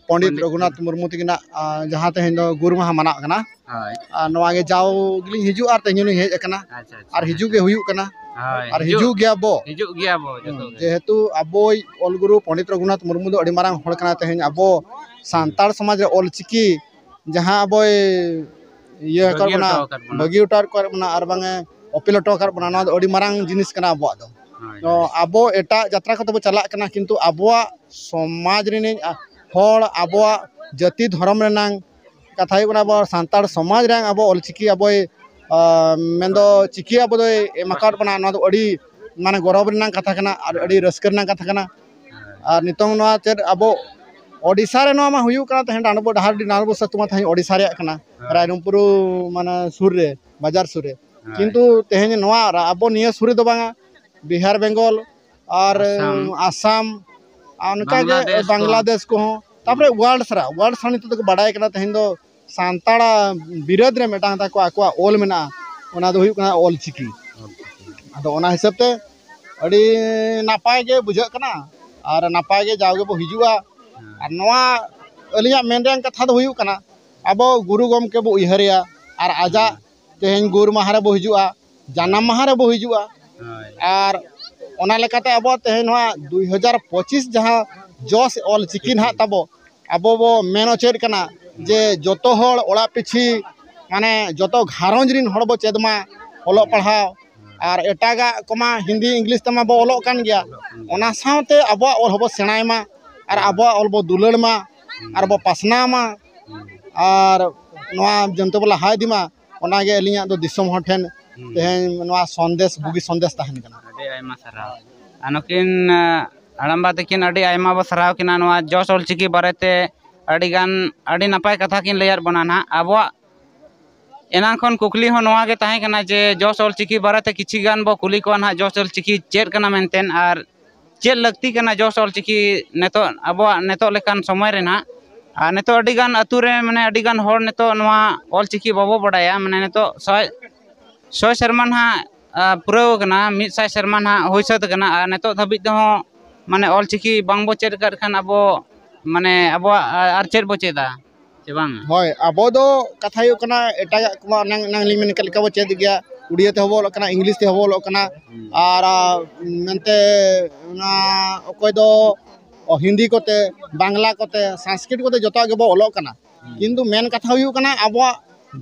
ᱯᱚᱱᱰᱤᱛ ᱯᱚᱱᱰᱤᱛ ᱨᱚᱜᱷᱩᱱᱟᱛᱷ ᱢᱩᱨᱢᱩ ᱛᱟᱹᱠᱤᱱᱟᱜ, ᱟ, ᱡᱟᱦᱟᱸ ᱛᱮᱦᱮᱧ ᱫᱚ ᱜᱩᱨ ᱢᱟᱦᱟ ᱢᱟᱱᱟᱜ ᱠᱟᱱᱟ᱾ ᱦᱳᱭ᱾ ᱟᱨ ᱱᱚᱣᱟ ᱜᱮ ᱡᱟᱣ ᱜᱮᱞᱤᱧ ᱦᱤᱡᱩᱜᱼᱟ ᱟᱨ ᱛᱮᱦᱮᱧ ᱦᱚᱸᱞᱤᱧ ᱦᱮᱡ ᱟᱠᱟᱱᱟ᱾ ᱟᱪᱪᱷᱟ, ᱟᱪᱪᱷᱟ᱾ ᱟᱨ ᱦᱤᱡᱩᱜ ᱜᱮ ᱦᱩᱭᱩᱜ ᱠᱟᱱᱟ᱾ ᱦᱳᱭ, ᱟᱨ ᱦᱤᱡᱩᱜ, ᱦᱤᱡᱩᱜ ᱜᱮᱭᱟ ᱵᱚ ᱡᱚᱛᱚ ᱦᱩᱸ, ᱜᱮ᱾ ᱡᱮᱦᱮᱛᱩ ᱟᱵᱚᱭᱤᱡ ᱚᱞ ᱜᱩᱨᱩ ᱯᱚᱱᱰᱤᱛ ᱨᱚᱜᱷᱩᱱᱟᱛᱷ ᱢᱩᱨᱢᱩ ᱫᱚ ᱟᱹᱰᱤ ᱢᱟᱨᱟᱝ ᱦᱚᱲ ᱠᱟᱱᱟᱭ᱾ ᱛᱮᱦᱮᱧ ᱟᱵᱚ ᱥᱟᱱᱛᱟᱲ ᱥᱚᱢᱟᱡᱽ ᱨᱮ ᱚᱞ ᱪᱤᱠᱤ ᱡᱟᱦᱟᱸ ᱟᱵᱚᱭ ᱤᱭᱟᱹ ᱟᱠᱟᱫ ᱵᱟᱹᱜᱤ ᱵᱚᱱᱟ, ᱦᱚᱴᱚ ᱟᱠᱟᱫ ᱵᱚᱱᱟ᱾ ᱵᱟᱹᱜᱤ ᱦᱚᱴᱚ ᱟᱠᱟᱫ ᱵᱚᱱᱟ ᱟᱨ ᱵᱟᱝᱮ ᱚᱯᱮᱞ ᱦᱚᱴᱚ ᱟᱠᱟᱫ ᱵᱚᱱᱟ, ᱱᱚᱣᱟ ᱫᱚ ᱟᱹᱰᱤ ᱢᱟᱨᱟᱝ ᱡᱤᱱᱤᱥ ᱠᱟᱱᱟ ᱟᱵᱚᱣᱟᱜ ᱫᱚ᱾ ᱦᱳᱭ, ᱛᱚ ᱦᱳᱭ᱾ ᱟᱵᱚ ᱮᱴᱟᱜ ᱡᱟᱛᱨᱟ ᱠᱚᱛᱮ ᱵᱚ ᱪᱟᱞᱟᱜ ᱠᱟᱱᱟ, ᱠᱤᱱᱛᱩ ᱟᱵᱚᱣᱟᱜ ᱥᱚᱢᱟᱡᱽ ᱨᱤᱱᱤᱡ, ᱟ, ᱦᱚᱲ, ᱟᱵᱚᱣᱟᱜ ᱡᱟᱹᱛᱤ ᱫᱷᱚᱨᱚᱢ ᱨᱮᱱᱟᱝ ᱠᱟᱛᱷᱟ ᱦᱩᱭᱩᱜ ᱠᱟᱱᱟ, ᱟᱵᱚ ᱥᱟᱱᱛᱟᱲ ᱥᱚᱢᱟᱡᱽ ᱨᱮ ᱟᱵᱚ ᱚᱞᱪᱤᱠᱤ ᱟᱵᱚᱭ, ᱟ, ᱢᱮᱱᱫᱚ ᱪᱤᱠᱤ ᱟᱵᱚ ᱫᱚᱭ ᱮᱢ ᱟᱠᱟᱫ ᱵᱚᱱᱟ, ᱱᱚᱣᱟ ᱫᱚ ᱟᱹᱰᱤ ᱢᱟᱱᱮ ᱜᱚᱨᱚᱵᱽ ᱨᱮᱱᱟᱜ ᱠᱟᱛᱷᱟ ᱠᱟᱱᱟ ᱟᱨ ᱟᱹᱰᱤ ᱨᱟᱹᱥᱠᱟᱹ ᱨᱮᱱᱟᱜ ᱠᱟᱛᱷᱟ ᱠᱟᱱᱟ᱾ ᱟᱨ ᱱᱤᱛᱚᱝ ᱱᱚᱣᱟ ᱪᱮᱫ ᱟᱵᱚ ᱳᱰᱤᱥᱟ ᱨᱮ ᱱᱚᱣᱟ ᱢᱟ ᱦᱩᱭᱩᱜ ᱠᱟᱱᱟ, ᱛᱮᱦᱮᱧ ᱰᱟᱸᱰᱵᱳ ᱰᱟᱦᱟᱨᱰᱤ ᱰᱟᱸᱰᱵᱳ ᱥᱟᱹᱛᱩ ᱢᱟ ᱛᱮᱦᱮᱧ ᱳᱰᱤᱥᱟ ᱨᱮᱭᱟᱜ ᱠᱟᱱᱟ, ᱦᱮᱸ᱾ ᱨᱟᱭᱨᱚᱝᱯᱩᱨ ᱢᱟᱱᱮ ᱥᱩᱨ ᱨᱮ, ᱵᱟᱡᱟᱨ ᱥᱩᱨ ᱨᱮ᱾ ᱦᱮᱸ᱾ ᱠᱤᱱᱛᱩ ᱛᱮᱦᱮᱧ ᱱᱚᱣᱟ ᱨᱟ-, ᱟᱵᱚ ᱱᱤᱭᱟᱹ ᱥᱩᱨ ᱨᱮᱫᱚ ᱵᱟᱝᱟ, ᱵᱤᱦᱟᱨ ᱵᱮᱝᱜᱚᱞ ᱟᱨ ᱟᱥᱟᱢ᱾ ᱟᱥᱟᱢ, ᱟᱨ ᱚᱱᱠᱟᱜᱮ ᱵᱟᱝᱞᱟᱫᱮᱥ ᱠᱚ᱾ ᱵᱟᱝᱞᱟᱫᱮᱥ ᱠᱚᱦᱚᱸ, ᱛᱟᱯᱚᱨᱮ ᱦᱩᱸ᱾ ᱣᱟᱨᱞᱰ ᱥᱟᱨᱟ, ᱣᱟᱨᱞᱰ ᱥᱟᱨᱟ ᱱᱤᱛᱚᱜ ᱫᱚᱠᱚ ᱵᱟᱰᱟᱭ ᱠᱟᱱᱟ ᱛᱮᱦᱮᱧ ᱫᱚ ᱥᱟᱱᱛᱟᱲᱟᱜ ᱵᱤᱨᱟᱹᱫ ᱨᱮ ᱢᱤᱫᱴᱟᱝ ᱛᱟᱠᱚ ᱟᱠᱚᱣᱟᱜ ᱚᱞ ᱢᱮᱱᱟᱜᱼᱟ, ᱚᱱᱟ ᱫᱚ ᱦᱩᱭᱩᱜ ᱠᱟᱱᱟ ᱚᱞ ᱪᱤᱠᱤ᱾ ᱟᱫᱚ ᱚᱱᱟ ᱦᱤᱥᱟᱹᱵ ᱛᱮ ᱟᱹᱰᱤ ᱱᱟᱯᱟᱭ ᱜᱮ ᱵᱩᱡᱷᱟᱹᱜ ᱠᱟᱱᱟ ᱟᱨ ᱱᱟᱯᱟᱭ ᱜᱮ ᱡᱟᱣ ᱜᱮᱵᱚ ᱦᱤᱡᱩᱜᱼᱟ᱾ ᱦᱮᱸ᱾ ᱟᱨ ᱱᱚᱣᱟ ᱟᱹᱞᱤᱧᱟᱜ ᱢᱮᱱ ᱨᱮᱭᱟᱜ ᱠᱟᱛᱷᱟ ᱫᱚ ᱦᱩᱭᱩᱜ ᱠᱟᱱᱟ, ᱟᱵᱚ ᱜᱩᱨᱩ ᱜᱚᱢᱠᱮ ᱵᱚ ᱩᱭᱦᱟᱹᱨᱮᱭᱟ ᱟᱨ ᱟᱡᱟᱜ ᱦᱮᱸ᱾ ᱛᱮᱦᱮᱧ ᱜᱩᱨ ᱢᱟᱦᱟ ᱨᱮᱵᱚ ᱦᱤᱡᱩᱜᱼᱟ, ᱡᱟᱱᱟᱢ ᱢᱟᱦᱟ ᱨᱮᱵᱚ ᱦᱤᱡᱩᱜᱼᱟ᱾ ᱦᱳᱭ᱾ ᱟᱨ ᱚᱱᱟ ᱞᱮᱠᱟᱛᱮ ᱟᱵᱚ ᱛᱮᱦᱮᱧ ᱱᱚᱣᱟ ᱫᱩᱭ ᱦᱟᱡᱟᱨ ᱯᱚᱸᱪᱤᱥ ᱡᱟᱦᱟᱸ ᱡᱚᱥ ᱚᱞ ᱪᱤᱠᱤ ᱱᱟᱦᱟᱜ ᱛᱟᱵᱚ, ᱟᱵᱚ ᱵᱚ ᱢᱮᱱ ᱦᱚᱪᱚᱭᱮᱫ ᱠᱟᱱᱟ ᱡᱮ ᱡᱚᱛᱚ ᱦᱚᱲ ᱚᱲᱟᱜ ᱯᱤᱪᱷᱤ, ᱢᱟᱱᱮ ᱡᱚᱛᱚ ᱜᱷᱟᱨᱚᱸᱡᱽ ᱨᱤᱱ ᱦᱚᱲ ᱵᱚ ᱪᱮᱫ ᱢᱟ ᱚᱞᱚᱜ ᱯᱟᱲᱦᱟᱣ᱾ ᱟᱨ ᱮᱴᱟᱜᱟᱜ ᱠᱚᱢᱟ ᱦᱤᱱᱫᱤ ᱤᱝᱞᱤᱥ ᱛᱮᱢᱟ ᱵᱚ ᱚᱞᱚᱜ ᱠᱟᱱ ᱜᱮᱭᱟ, ᱚᱱᱟ ᱥᱟᱶᱛᱮ ᱟᱵᱚᱣᱟᱜ ᱚᱞ ᱦᱚᱸᱵᱚ ᱥᱮᱬᱟᱭ ᱢᱟ ᱟᱨ ᱟᱵᱚᱣᱟᱜ ᱚᱞ ᱵᱚ ᱫᱩᱞᱟᱹᱲ ᱢᱟ ᱟᱨ ᱵᱚ ᱯᱟᱥᱱᱟᱣ ᱢᱟ ᱟᱨ ᱱᱚᱣᱟ ᱡᱚᱱᱛᱮ ᱵᱚ ᱞᱟᱦᱟ ᱤᱫᱤ ᱢᱟ᱾ ᱚᱱᱟᱜᱮ ᱟᱹᱞᱤᱧᱟᱜ ᱫᱚ ᱫᱤᱥᱚᱢ ᱦᱚᱲ ᱴᱷᱮᱱ ᱦᱩᱸ᱾ ᱛᱮᱦᱮᱧ ᱱᱚᱣᱟ ᱥᱚᱱᱫᱮᱥ, ᱵᱩᱜᱤ ᱥᱚᱱᱫᱮᱥ ᱛᱟᱦᱮᱱ ᱠᱟᱱᱟ᱾ ᱟᱹᱰᱤ ᱟᱭᱢᱟ ᱥᱟᱨᱦᱟᱣ᱾ ᱟᱨ ᱱᱩᱠᱤᱱ, ᱟᱸ, ᱦᱟᱲᱟᱢᱵᱟ ᱛᱟᱹᱠᱤᱱ ᱟᱹᱰᱤ ᱟᱭᱢᱟ ᱵᱚ ᱥᱟᱨᱦᱟᱣ ᱠᱤᱱᱟ ᱱᱚᱣᱟ ᱡᱚᱥ ᱚᱞᱪᱤᱠᱤ ᱵᱟᱨᱮᱛᱮ ᱟᱹᱰᱤᱜᱟᱱ, ᱟᱹᱰᱤ ᱱᱟᱯᱟᱭ ᱠᱟᱛᱷᱟ ᱠᱤᱱ ᱞᱟᱹᱭᱟᱫ ᱵᱚᱱᱟ ᱱᱟᱦᱟᱜ᱾ ᱟᱵᱚᱣᱟᱜ ᱮᱱᱟᱝ ᱠᱷᱚᱱ ᱠᱩᱠᱞᱤ ᱦᱚᱸ ᱱᱚᱣᱟ ᱜᱮ ᱛᱟᱦᱮᱸ ᱠᱟᱱᱟ ᱡᱮ ᱡᱚᱥ ᱚᱞᱪᱤᱠᱤ ᱵᱟᱨᱮᱛᱮ ᱠᱤᱪᱷᱤ ᱜᱟᱱ ᱵᱚ ᱠᱩᱞᱤ ᱠᱚᱣᱟ ᱱᱟᱦᱟᱜ, ᱡᱚᱥ ᱚᱞᱪᱤᱠᱤ ᱪᱮᱫ ᱠᱟᱱᱟ ᱢᱮᱱᱛᱮ, ᱟᱨ ᱪᱮᱫ ᱞᱟᱹᱠᱛᱤ ᱠᱟᱱᱟ ᱡᱚᱥ ᱚᱞᱪᱤᱠᱤ ᱱᱤᱛᱚᱜ ᱟᱵᱚᱣᱟᱜ ᱱᱤᱛᱚᱜ ᱞᱮᱠᱟᱱ ᱥᱚᱢᱚᱭ ᱨᱮ ᱱᱟᱦᱟᱜ? ᱟᱨ ᱱᱤᱛᱚᱜ ᱟᱹᱰᱤᱜᱟᱱ ᱟᱹᱛᱩ ᱨᱮ, ᱢᱟᱱᱮ, ᱟᱹᱰᱤᱜᱟᱱ ᱦᱚᱲ ᱱᱤᱛᱚᱜ ᱱᱚᱣᱟ ᱚᱞᱪᱤᱠᱤ ᱵᱟᱵᱚ ᱵᱟᱰᱟᱭᱟ, ᱢᱟᱱᱮ, ᱱᱤᱛᱚᱜ ᱥᱚᱭ, ᱥᱚᱭ ᱥᱮᱨᱢᱟ ᱱᱟᱦᱟᱜ, ᱟ, ᱯᱩᱨᱟᱹᱣ ᱟᱠᱟᱱᱟ, ᱢᱤᱫ ᱥᱟᱭ ᱥᱮᱨᱢᱟ ᱱᱟᱦᱟᱜ ᱦᱩᱭ ᱥᱟᱹᱛ ᱟᱠᱟᱱᱟ, ᱟᱨ ᱱᱤᱛᱚᱜ ᱫᱷᱟᱹᱵᱤᱡ ᱛᱮᱦᱚᱸ, ᱢᱟᱱᱮ, ᱚᱞᱪᱤᱠᱤ ᱵᱟᱝᱵᱚ ᱪᱮᱫ ᱟᱠᱟᱫ ᱠᱷᱟᱱ ᱟᱵᱚ, ᱢᱟᱱᱮ, ᱟᱵᱚᱣᱟᱜ ᱟᱨ ᱪᱮᱫ ᱵᱚ ᱪᱮᱫᱟ? ᱥᱮ ᱵᱟᱝ? ᱦᱳᱭ, ᱟᱵᱚ ᱫᱚ ᱠᱟᱛᱷᱟ ᱦᱩᱭᱩᱜ ᱠᱟᱱᱟ, ᱮᱴᱟᱜᱟᱜ ᱠᱚᱢᱟ ᱮᱱᱟᱝ, ᱮᱱᱟᱝ ᱞᱤᱧ ᱢᱮᱱ ᱠᱮᱫ ᱞᱮᱠᱟ ᱵᱚ ᱪᱮᱫ ᱜᱮᱭᱟ, ᱩᱲᱤᱭᱟᱹ ᱛᱮᱦᱚᱸ ᱵᱚ ᱚᱞᱚᱜ ᱠᱟᱱᱟ, ᱤᱝᱞᱤᱥ ᱛᱮᱦᱚᱸ ᱵᱚ ᱚᱞᱚᱜ ᱠᱟᱱᱟ, ᱦᱩᱸ᱾ ᱟᱨ, ᱟ, ᱢᱮᱱᱛᱮ ᱚᱱᱟ ᱚᱠᱚᱭ ᱫᱚ ᱦᱤᱱᱫᱤ ᱠᱚᱛᱮ, ᱵᱟᱝᱞᱟ ᱠᱚᱛᱮ, ᱥᱚᱝᱥᱠᱨᱤᱛ ᱠᱚᱛᱮ ᱡᱚᱛᱚᱣᱟᱜ ᱜᱮᱵᱚ ᱚᱞᱚᱜ ᱠᱟᱱᱟ᱾ ᱦᱩᱸ᱾ ᱠᱤᱱᱛᱩ ᱢᱮᱱ ᱠᱟᱛᱷᱟ ᱦᱩᱭᱩᱜ ᱠᱟᱱᱟ, ᱟᱵᱚᱣᱟᱜ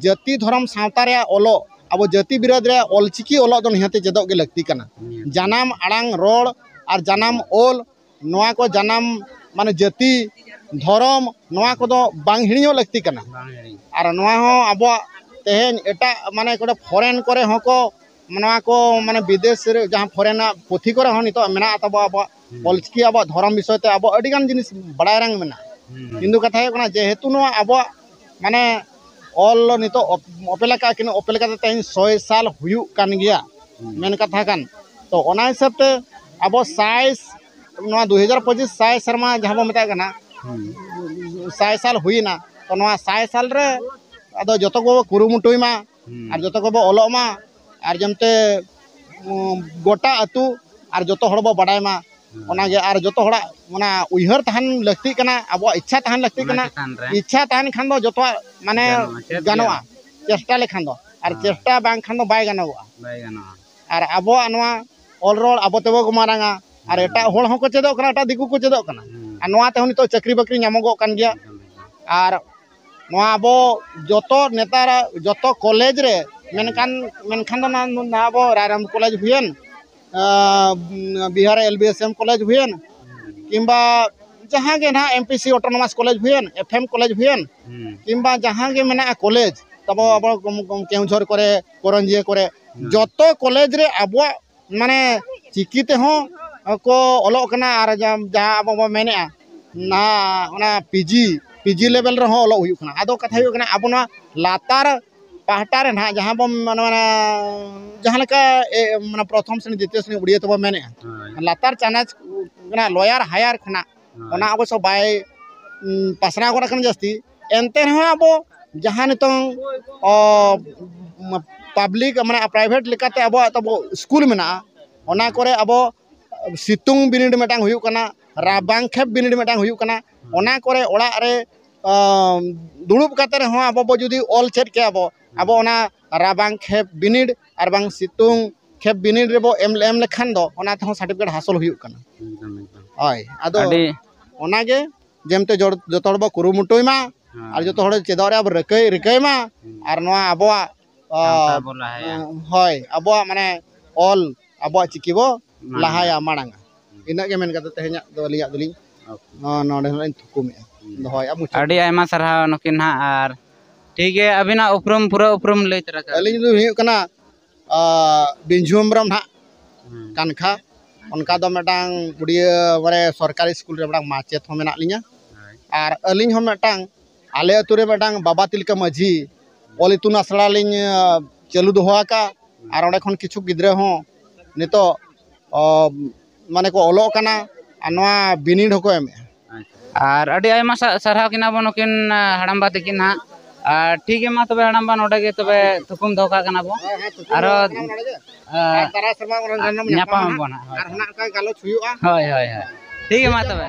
ᱡᱟᱹᱛᱤ ᱫᱷᱚᱨᱚᱢ ᱥᱟᱶᱛᱟ ᱨᱮᱭᱟᱜ ᱚᱞᱚᱜ, ᱟᱵᱚ ᱡᱟᱹᱛᱤ ᱵᱤᱨᱟᱹᱫ ᱨᱮ ᱚᱞᱪᱤᱠᱤ ᱚᱞᱚᱜ ᱫᱚ ᱱᱤᱦᱟᱹᱛ ᱪᱮᱫᱚᱜ ᱜᱮ ᱞᱟᱹᱠᱛᱤ ᱠᱟᱱᱟ᱾ ᱱᱤᱦᱟᱹᱛ᱾ ᱡᱟᱱᱟᱢ ᱟᱲᱟᱝ ᱨᱚᱲ ᱟᱨ ᱡᱟᱱᱟᱢ ᱚᱞ, ᱱᱚᱣᱟ ᱠᱚ ᱡᱟᱱᱟᱢ ᱢᱟᱱᱮ ᱡᱟᱹᱛᱤ, ᱫᱷᱚᱨᱚᱢ, ᱱᱚᱣᱟ ᱠᱚᱫᱚ ᱵᱟᱝ ᱦᱤᱲᱤᱧᱚᱜ ᱞᱟᱹᱠᱛᱤ ᱠᱟᱱᱟ᱾ ᱵᱟᱝ ᱦᱤᱲᱤᱧ᱾ ᱟᱨ ᱱᱚᱣᱟ ᱦᱚᱸ ᱟᱵᱚᱣᱟᱜ ᱛᱮᱦᱮᱧ ᱮᱴᱟᱜ ᱢᱟᱱᱮ ᱠᱚᱨᱮ ᱯᱷᱚᱨᱮᱱ ᱠᱚᱨᱮ ᱦᱚᱸᱠᱚ ᱱᱚᱣᱟ ᱠᱚ ᱢᱟᱱᱮ ᱵᱤᱫᱮᱥ ᱨᱮ ᱡᱟᱦᱟᱸ ᱯᱷᱚᱨᱮᱱᱟᱜ ᱯᱩᱛᱷᱤ ᱠᱚᱨᱮ ᱦᱚᱸ ᱱᱤᱛᱚᱜ ᱢᱮᱱᱟᱜ ᱛᱟᱵᱚᱣᱟ ᱟᱵᱚᱣᱟᱜ ᱦᱩᱸ᱾ ᱚᱞᱪᱤᱠᱤ ᱟᱵᱚᱣᱟᱜ ᱫᱷᱚᱨᱚᱢ ᱵᱤᱥᱚᱭ ᱛᱮ ᱟᱵᱚ ᱟᱹᱰᱤ ᱜᱟᱱ ᱡᱤᱱᱤᱥ ᱵᱟᱲᱟᱭ ᱨᱮᱱᱟᱜ ᱢᱮᱱᱟᱜᱼᱟ᱾ ᱦᱩᱸ᱾ ᱠᱤᱱᱛᱩ ᱠᱟᱛᱷᱟ ᱦᱩᱭᱩᱜ ᱠᱟᱱᱟ ᱡᱮᱦᱮᱛᱩ ᱱᱚᱣᱟ ᱟᱵᱚᱣᱟᱜ ᱢᱟᱱᱮ ᱚᱞ ᱱᱤᱛᱚᱜ ᱚᱯ-, ᱚᱯᱮᱞ ᱟᱠᱟᱫ ᱠᱤᱱ ᱚᱯᱮᱞ ᱟᱠᱟᱫ ᱛᱮᱦᱮᱧ ᱥᱚᱭ ᱥᱟᱞ ᱦᱩᱭᱩᱜ ᱠᱟᱱ ᱜᱮᱭᱟ᱾ ᱦᱩᱸ᱾ ᱢᱮᱱ ᱠᱟᱛᱷᱟ ᱠᱟᱱ᱾ ᱛᱚ ᱚᱱᱟ ᱦᱤᱥᱟᱹᱵ ᱛᱮ ᱟᱵᱚ ᱥᱟᱭ ᱱᱚᱣᱟ ᱫᱩ ᱦᱟᱡᱟᱨ ᱯᱚᱸᱪᱤᱥ ᱥᱟᱭ ᱥᱮᱨᱢᱟ ᱡᱟᱦᱟᱸ ᱵᱚ ᱢᱮᱛᱟᱜ ᱠᱟᱱᱟ, ᱦᱩᱸ᱾ ᱥᱟᱭ ᱥᱟᱞ ᱦᱩᱭᱮᱱᱟ᱾ ᱛᱚ ᱱᱚᱣᱟ ᱥᱟᱭ ᱥᱟᱞ ᱨᱮ ᱟᱫᱚ ᱡᱚᱛᱚ ᱠᱚᱵᱚ ᱠᱩᱨᱩᱢᱩᱴᱩᱭ ᱢᱟ ᱦᱩᱸ᱾ ᱟᱨ ᱡᱚᱛᱚ ᱠᱚᱵᱚ ᱚᱞᱚᱜ ᱢᱟ ᱟᱨ ᱡᱮᱢᱛᱮ, ᱩᱸ, ᱜᱚᱴᱟ ᱟᱹᱛᱩ ᱟᱨ ᱡᱚᱛᱚ ᱦᱚᱲ ᱵᱚ ᱵᱟᱰᱟᱭ ᱢᱟ᱾ ᱦᱩᱸ᱾ ᱚᱱᱟᱜᱮ ᱟᱨ ᱡᱚᱛᱚ ᱦᱚᱲᱟᱜ ᱚᱱᱟ ᱩᱭᱦᱟᱹᱨ ᱛᱟᱦᱮᱱ ᱞᱟᱹᱠᱛᱤᱜ ᱠᱟᱱᱟ, ᱟᱵᱚᱣᱟᱜ ᱤᱪᱪᱷᱟ ᱛᱟᱦᱮᱱ ᱞᱟᱹᱠᱛᱤᱜ ᱚᱱᱟ ᱠᱟᱱᱟ᱾ ᱪᱮᱛᱟᱱ ᱨᱮ᱾ ᱤᱪᱪᱷᱟ ᱛᱟᱦᱮᱱ ᱠᱷᱟᱱ ᱫᱚ ᱡᱚᱛᱚᱣᱟᱜ ᱢᱟᱱᱮ ᱜᱟᱱᱚᱜᱼᱟ, ᱪᱮᱫ ᱜᱟᱱᱚᱜᱼᱟ, ᱜᱮ᱾ ᱪᱮᱥᱴᱟ ᱞᱮᱠᱷᱟᱱ ᱫᱚ᱾ ᱟᱨ ᱦᱮᱸ᱾ ᱪᱮᱥᱴᱟ ᱵᱟᱝᱠᱷᱟᱱ ᱫᱚ ᱵᱟᱭ ᱜᱟᱱᱚᱜᱚᱜᱼᱟ᱾ ᱵᱟᱭ ᱜᱟᱱᱚᱜᱼᱟ᱾ ᱟᱨ ᱟᱵᱚᱣᱟᱜ ᱱᱚᱣᱟ ᱚᱞ ᱨᱚᱲ ᱟᱵᱚ ᱛᱮᱵᱚ ᱢᱟᱨᱟᱝᱟ᱾ ᱟᱨ ᱦᱩᱸ᱾ ᱮᱴᱟᱜ ᱦᱚᱲ ᱦᱚᱸᱠᱚ ᱪᱮᱫᱚᱜ ᱠᱟᱱᱟ, ᱮᱴᱟᱜ ᱫᱤᱠᱩ ᱠᱚ ᱪᱮᱫᱚᱜ ᱠᱟᱱᱟ᱾ ᱦᱩᱸ᱾ ᱟᱨ ᱱᱚᱣᱟ ᱛᱮᱦᱚᱸ ᱱᱤᱛᱚᱜ ᱪᱟᱹᱠᱨᱤ ᱵᱟᱹᱠᱨᱤ ᱧᱟᱢᱚᱜᱚᱜ ᱠᱟᱱ ᱜᱮᱭᱟ᱾ ᱮᱠᱫᱚᱢ, ᱮᱠᱫᱚᱢ᱾ ᱟᱨ ᱱᱚᱣᱟ ᱟᱵᱚ ᱡᱚᱛᱚ ᱱᱮᱛᱟᱨ ᱡᱚᱛᱚ ᱠᱚᱞᱮᱡᱽ ᱨᱮ ᱢᱮᱱᱠᱷᱟᱱ, ᱢᱮᱱᱠᱷᱟᱱ ᱫᱚ ᱱᱚᱣᱟ, ᱱᱚᱣᱟ ᱟᱵᱚ ᱨᱟᱭᱨᱚᱝᱯᱩᱨ ᱠᱚᱞᱮᱡᱽ ᱦᱩᱭᱮᱱ, ᱟᱸ, Bihar L B S M college ᱦᱩᱭᱮᱱ, ᱠᱤᱝᱵᱟ ᱡᱟᱦᱟᱸ ᱜᱮ ᱱᱟᱦᱟᱜ M P C autonomous college ᱦᱩᱭᱮᱱ, ᱮᱯᱷ ᱮᱢ ᱠᱚᱞᱮᱡᱽ ᱦᱩᱭᱮᱱ, ᱦᱩᱸ᱾ ᱠᱤᱝᱵᱟ ᱡᱟᱦᱟᱸ ᱜᱮ ᱢᱮᱱᱟᱜᱼᱟ ᱠᱚᱞᱮᱡᱽ, ᱛᱟᱵᱚ ᱦᱩᱸ᱾ ᱟᱵᱚ ᱠᱮᱣ-, ᱠᱮᱣᱚᱱᱡᱷᱚᱨ ᱠᱚᱨᱮ, ᱠᱚᱨᱚᱧᱡᱤᱭᱟᱹ ᱠᱚᱨᱮ, ᱦᱩᱸ᱾ ᱡᱚᱛᱚ ᱠᱚᱞᱮᱡᱽ ᱨᱮ ᱟᱵᱚᱣᱟᱜ ᱢᱟᱱᱮ ᱪᱤᱠᱤ ᱛᱮᱦᱚᱸ ᱠᱚ ᱚᱞᱚᱜ ᱠᱟᱱᱟ᱾ ᱟᱨ ᱡᱟ-, ᱡᱟᱦᱟᱸ ᱟᱵᱚ ᱵᱚᱱ ᱢᱮᱱᱮᱫᱼᱟ, ᱱᱟ-, ᱚᱱᱟ ᱯᱤ ᱡᱤ, ᱯᱤ ᱡᱤ ᱞᱮᱵᱮᱞ ᱨᱮᱦᱚᱸ ᱚᱞᱚᱜ ᱦᱩᱭᱩᱜ ᱠᱟᱱᱟ᱾ ᱟᱫᱚ ᱠᱟᱛᱷᱟ ᱦᱩᱭᱩᱜ ᱠᱟᱱᱟ, ᱟᱵᱚ ᱱᱚᱣᱟ ᱞᱟᱛᱟᱨ ᱯᱟᱦᱴᱟ ᱨᱮ ᱱᱟᱦᱟᱜ ᱡᱟᱦᱟᱸ ᱵᱚᱱ, ᱢᱟᱱᱮ, ᱢᱟᱱᱮ, ᱡᱟᱦᱟᱸ ᱞᱮᱠᱟ, ᱮ, ᱢᱟᱱᱮ, ᱯᱨᱚᱛᱷᱚᱢ ᱥᱨᱮᱱᱤ, ᱫᱤᱛᱤᱭᱚ ᱥᱨᱮᱱᱤ ᱩᱲᱤᱭᱟᱹ ᱛᱮᱵᱚᱱ ᱢᱮᱱᱮᱫᱼᱟ, ᱦᱳᱭ᱾ ᱞᱟᱛᱟᱨ ᱪᱟᱱᱟᱪ ᱨᱮᱱᱟᱜ ᱞᱚᱭᱟᱨ ᱦᱟᱭᱟᱨ ᱠᱷᱚᱱᱟᱜ ᱦᱳᱭ᱾ ᱚᱱᱟ ᱚᱵᱚᱥᱥᱚ ᱵᱟᱭ, ᱩᱸ, ᱯᱟᱥᱱᱟᱣ ᱜᱚᱫ ᱟᱠᱟᱱᱟ ᱡᱟᱹᱥᱛᱤ᱾ ᱮᱱᱛᱮ ᱨᱮᱦᱚᱸ ᱟᱵᱚ ᱡᱟᱦᱟᱸ ᱱᱤᱛᱚᱝ, ᱚ, ᱢᱟ-, ᱯᱟᱵᱽᱞᱤᱠ, ᱢᱟᱱᱮ, ᱯᱨᱟᱭᱵᱷᱮᱴ ᱞᱮᱠᱟᱛᱮ ᱟᱵᱚᱣᱟᱜ ᱛᱟᱵᱚ ᱥᱠᱩᱞ ᱢᱮᱱᱟᱜᱼᱟ, ᱚᱱᱟ ᱠᱚᱨᱮ ᱟᱵᱚ ᱥᱤᱛᱩᱝ ᱵᱤᱱᱤᱰ ᱢᱤᱫᱴᱟᱝ ᱦᱩᱭᱩᱜ ᱠᱟᱱᱟ, ᱨᱟᱵᱟᱝ ᱠᱷᱮᱯ ᱵᱤᱱᱤᱰ ᱢᱤᱫᱴᱟᱝ ᱦᱩᱭᱩᱜ ᱠᱟᱱᱟ, ᱚᱱᱟ ᱠᱚᱨᱮ ᱚᱲᱟᱜ ᱨᱮ, ᱟᱢ, ᱫᱩᱲᱩᱵ ᱠᱟᱛᱮ ᱨᱮᱦᱚᱸ ᱟᱵᱚ ᱵᱚ ᱡᱩᱫᱤ ᱚᱞ ᱪᱮᱫ ᱠᱮᱭᱟ ᱵᱚ, ᱟᱵᱚ ᱚᱱᱟ ᱨᱟᱵᱟᱝ ᱠᱷᱮᱯ ᱵᱤᱱᱤᱰ ᱟᱨ ᱵᱟᱝ ᱥᱤᱛᱩᱝ ᱠᱷᱮᱯ ᱵᱤᱱᱤᱰ ᱨᱮᱵᱚ ᱮᱢ, ᱮᱢ ᱞᱮᱠᱷᱟᱱ ᱫᱚ ᱚᱱᱟ ᱛᱮᱦᱚᱸ ᱥᱟᱨᱴᱤᱯᱷᱤᱠᱮᱴ ᱦᱟᱥᱚᱞ ᱦᱩᱭᱩᱜ ᱠᱟᱱᱟ᱾ ᱮᱠᱫᱚᱢ, ᱮᱠᱫᱚᱢ᱾ ᱦᱳᱭ, ᱟᱫᱚ ᱟᱹᱰᱤ ᱚᱱᱟᱜᱮ ᱡᱮᱢᱛᱮ ᱡᱚᱲ-, ᱡᱚᱛᱚ ᱦᱚᱲ ᱵᱚ ᱠᱩᱨᱩᱢᱩᱴᱩᱭ ᱢᱟ ᱦᱮᱸ᱾ ᱟᱨ ᱡᱚᱛᱚ ᱦᱚᱲ ᱪᱮᱫᱚᱜ ᱨᱮᱭᱟᱜ ᱵᱚ ᱨᱤᱠᱟᱹᱭ, ᱨᱤᱠᱟᱹᱭ ᱢᱟ᱾ ᱦᱩᱸ᱾ ᱟᱨ ᱱᱚᱣᱟ ᱟᱵᱚᱣᱟᱜ, ᱟ, ᱥᱟᱶᱛᱟ ᱵᱚ ᱞᱟᱦᱟᱭᱟ᱾ ᱦᱳᱭ, ᱟᱵᱚᱣᱟᱜ ᱢᱟᱱᱮ ᱚᱞ, ᱟᱵᱚᱣᱟᱜ ᱪᱤᱠᱤ ᱵᱚ ᱢᱟᱲᱟᱝᱟ᱾ ᱞᱟᱦᱟᱭᱟ, ᱢᱟᱲᱟᱝᱟ᱾ ᱦᱩᱸ᱾ ᱤᱱᱟᱹᱜ ᱜᱮ ᱢᱮᱱ ᱠᱟᱛᱮ ᱛᱮᱦᱮᱧᱟᱜ ᱫᱚ ᱟᱹᱞᱤᱧᱟᱜ ᱫᱚᱞᱤᱧ ᱱᱚ-, ᱱᱚᱰᱮ ᱦᱚᱸ ᱞᱤᱧ ᱛᱷᱩᱠᱩᱢᱮᱜᱼᱟ᱾ ᱫᱚᱦᱚᱭᱮᱜᱼᱟ ᱢᱩᱪᱟᱹᱫ᱾ ᱟᱹᱰᱤ ᱟᱭᱢᱟ ᱥᱟᱨᱦᱟᱣ ᱱᱩᱠᱤᱱ ᱦᱟᱸᱜ᱾ ᱟᱨ ᱴᱷᱤᱠ ᱜᱮᱭᱟ, ᱟᱹᱵᱤᱱᱟᱜ ᱩᱯᱨᱩᱢ, ᱯᱩᱨᱟᱹ ᱩᱯᱨᱩᱢ ᱞᱟᱹᱭ ᱛᱚᱨᱟ ᱠᱟᱜ ᱵᱤᱱ᱾ ᱟᱹᱞᱤᱧ ᱫᱚ ᱦᱩᱭᱩᱜ ᱠᱟᱱᱟ, ᱟᱸ, ᱵᱤᱧᱡᱩ ᱦᱮᱢᱵᱨᱚᱢ ᱱᱟᱦᱟᱜ᱾ ᱦᱩᱸ᱾ ᱠᱟᱱᱠᱷᱟ᱾ ᱚᱱᱠᱟ ᱫᱚ ᱢᱤᱫᱴᱟᱝ ᱩᱲᱤᱭᱟᱹ, ᱢᱟᱱᱮ, ᱥᱚᱨᱠᱟᱨᱤ ᱥᱠᱩᱞ ᱨᱮ ᱢᱤᱫᱴᱟᱝ ᱢᱟᱪᱮᱫ ᱦᱚᱸ ᱢᱮᱱᱟᱜ ᱞᱤᱧᱟ᱾ ᱦᱳᱭ᱾ ᱟᱨ ᱟᱹᱞᱤᱧ ᱦᱚᱸ ᱢᱤᱫᱴᱟᱝ, ᱟᱞᱮ ᱟᱹᱛᱩ ᱨᱮ ᱢᱤᱫᱴᱟᱝ ᱵᱟᱵᱟ ᱛᱤᱞᱠᱟᱹ ᱢᱟᱹᱡᱷᱤ ᱚᱞ ᱤᱛᱩᱱ ᱟᱥᱲᱟ ᱞᱤᱧ, ᱟᱸ, ᱪᱟᱹᱞᱩ ᱫᱚᱦᱚ ᱟᱠᱟᱫᱼᱟ᱾ ᱟᱨ ᱚᱸᱰᱮ ᱠᱷᱚᱱ ᱠᱤᱪᱷᱩ ᱜᱤᱫᱽᱨᱟᱹ ᱦᱚᱸ ᱱᱤᱛᱚᱜ, ᱚ, ᱢᱟᱱᱮ, ᱠᱚ ᱚᱞᱚᱜ ᱠᱟᱱᱟ ᱟᱨ ᱱᱚᱣᱟ ᱵᱤᱱᱤᱰ ᱦᱚᱸᱠᱚ ᱮᱢᱮᱫᱼᱟ᱾ ᱟᱪᱪᱷᱟ᱾ ᱟᱨ ᱟᱹᱰᱤ ᱟᱭᱢᱟ ᱥᱟ-, ᱥᱟᱨᱦᱟᱣ ᱠᱤᱱᱟ ᱵᱚᱱ ᱱᱩᱠᱤᱱ, ᱟ, ᱦᱟᱲᱟᱢᱵᱟ ᱛᱟᱹᱠᱤᱱ ᱦᱟᱸᱜ᱾ ᱟᱨ ᱴᱷᱤᱠ ᱜᱮᱭᱟ, ᱢᱟ ᱛᱚᱵᱮ ᱦᱟᱲᱟᱢᱵᱟ, ᱱᱚᱰᱮ ᱜᱮ ᱛᱚᱵᱮ ᱛᱷᱩᱠᱩᱢ ᱫᱚᱦᱚ ᱠᱟᱜ ᱠᱟᱱᱟ ᱵᱚᱱ᱾ ᱦᱮᱸ, ᱦᱮᱸ, ᱛᱷᱩᱠᱩᱢ ᱟᱨᱚ, ᱫᱚᱦᱚ ᱠᱟᱜ ᱠᱟᱱᱟ ᱱᱚᱰᱮ ᱜᱮ᱾ ᱟ, ᱟᱨ ᱛᱟᱨᱟ ᱥᱮᱨᱢᱟ ᱵᱚᱱ ᱧᱟᱯᱟᱢᱟ ᱧᱟᱯᱟᱢ ᱦᱟᱸᱜ᱾ ᱟᱵᱚᱱ ᱦᱟᱸᱜ, ᱦᱳᱭ᱾ ᱟᱨ ᱦᱚᱸ ᱱᱟᱜ ᱚᱱᱠᱟ ᱜᱮ ᱜᱟᱞᱚᱪ ᱦᱩᱭᱩᱜᱼᱟ᱾ ᱦᱳᱭ, ᱦᱳᱭ, ᱦᱳᱭ᱾ ᱴᱷᱤᱠ ᱜᱮᱭᱟ, ᱢᱟ ᱛᱚᱵᱮ᱾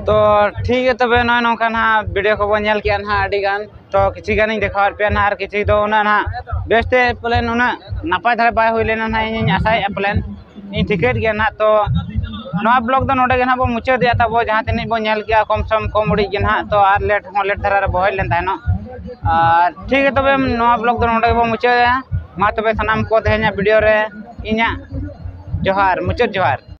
ᱛᱚ ᱴᱷᱤᱠ ᱜᱮᱭᱟ, ᱛᱚᱵᱮ ᱱᱚᱜᱼᱚᱭ ᱱᱚᱝᱠᱟ ᱱᱟᱦᱟᱜ ᱵᱷᱤᱰᱤᱭᱳ ᱠᱚᱵᱚᱱ ᱧᱮᱞ ᱠᱮᱜᱼᱟ ᱱᱟᱦᱟᱜ ᱟᱹᱰᱤ ᱜᱟᱱ᱾ ᱛᱚ ᱠᱤᱪᱷᱩ ᱜᱟᱱᱤᱧ ᱫᱮᱠᱷᱟᱣᱟᱫ ᱯᱮᱭᱟ ᱱᱟᱦᱟᱜ, ᱟᱨ ᱠᱤᱪᱷᱩ ᱫᱚ ᱩᱱᱟᱹᱜ ᱱᱟᱦᱟᱜ ᱵᱮᱥᱛᱮ ᱯᱟᱞᱮᱱ ᱩᱱᱟᱹᱜ ᱱᱟᱯᱟᱭ ᱫᱷᱟᱨᱟ ᱵᱟᱭ ᱦᱩᱭ ᱞᱮᱱᱟ ᱱᱟᱦᱟᱜ, ᱤᱧᱤᱧ ᱟᱥᱟᱭᱮᱫᱼᱟ ᱯᱟᱞᱮᱱ᱾ ᱤᱧ ᱴᱷᱤᱠᱟᱹᱭᱮᱫ ᱜᱮᱭᱟ ᱱᱟᱦᱟᱜ᱾ ᱛᱚ ᱱᱚᱣᱟ ᱵᱞᱚᱜ ᱫᱚ ᱱᱚᱰᱮ ᱜᱮ ᱱᱟᱦᱟᱜ ᱵᱚᱱ ᱢᱩᱪᱟᱹᱫᱮᱜᱼᱟ ᱛᱟᱵᱚ, ᱡᱟᱦᱟᱸ ᱛᱤᱱᱟᱹᱜ ᱵᱚᱱ ᱧᱮᱞ ᱠᱮᱜᱼᱟ ᱠᱚᱢ ᱥᱚᱢ ᱠᱚᱢ ᱩᱰᱤᱡ ᱜᱮ ᱱᱟᱦᱟᱜ᱾ ᱛᱚ ᱟᱨ ᱞᱮᱴ ᱦᱚᱸ ᱞᱮᱴ ᱫᱷᱟᱨᱟ ᱨᱮ ᱵᱚᱦᱚᱡ ᱞᱮᱱ ᱛᱟᱦᱮᱱᱚᱜ᱾ ᱟᱨ ᱴᱷᱤᱠ ᱜᱮᱭᱟ, ᱛᱚᱵᱮ ᱱᱚᱣᱟ ᱵᱞᱚᱜ ᱫᱚ ᱱᱚᱰᱮ ᱜᱮᱵᱚᱱ ᱢᱩᱪᱟᱹᱫᱮᱜᱼᱟ᱾ ᱢᱟ ᱛᱚᱵᱮ ᱥᱟᱱᱟᱢ ᱠᱚ ᱛᱮᱦᱮᱧᱟᱜ ᱵᱷᱤᱰᱤᱭᱳ ᱨᱮ ᱤᱧᱟᱹᱜ ᱡᱚᱦᱟᱨ, ᱢᱩᱪᱟᱹᱫ ᱡᱚᱦᱟᱨ᱾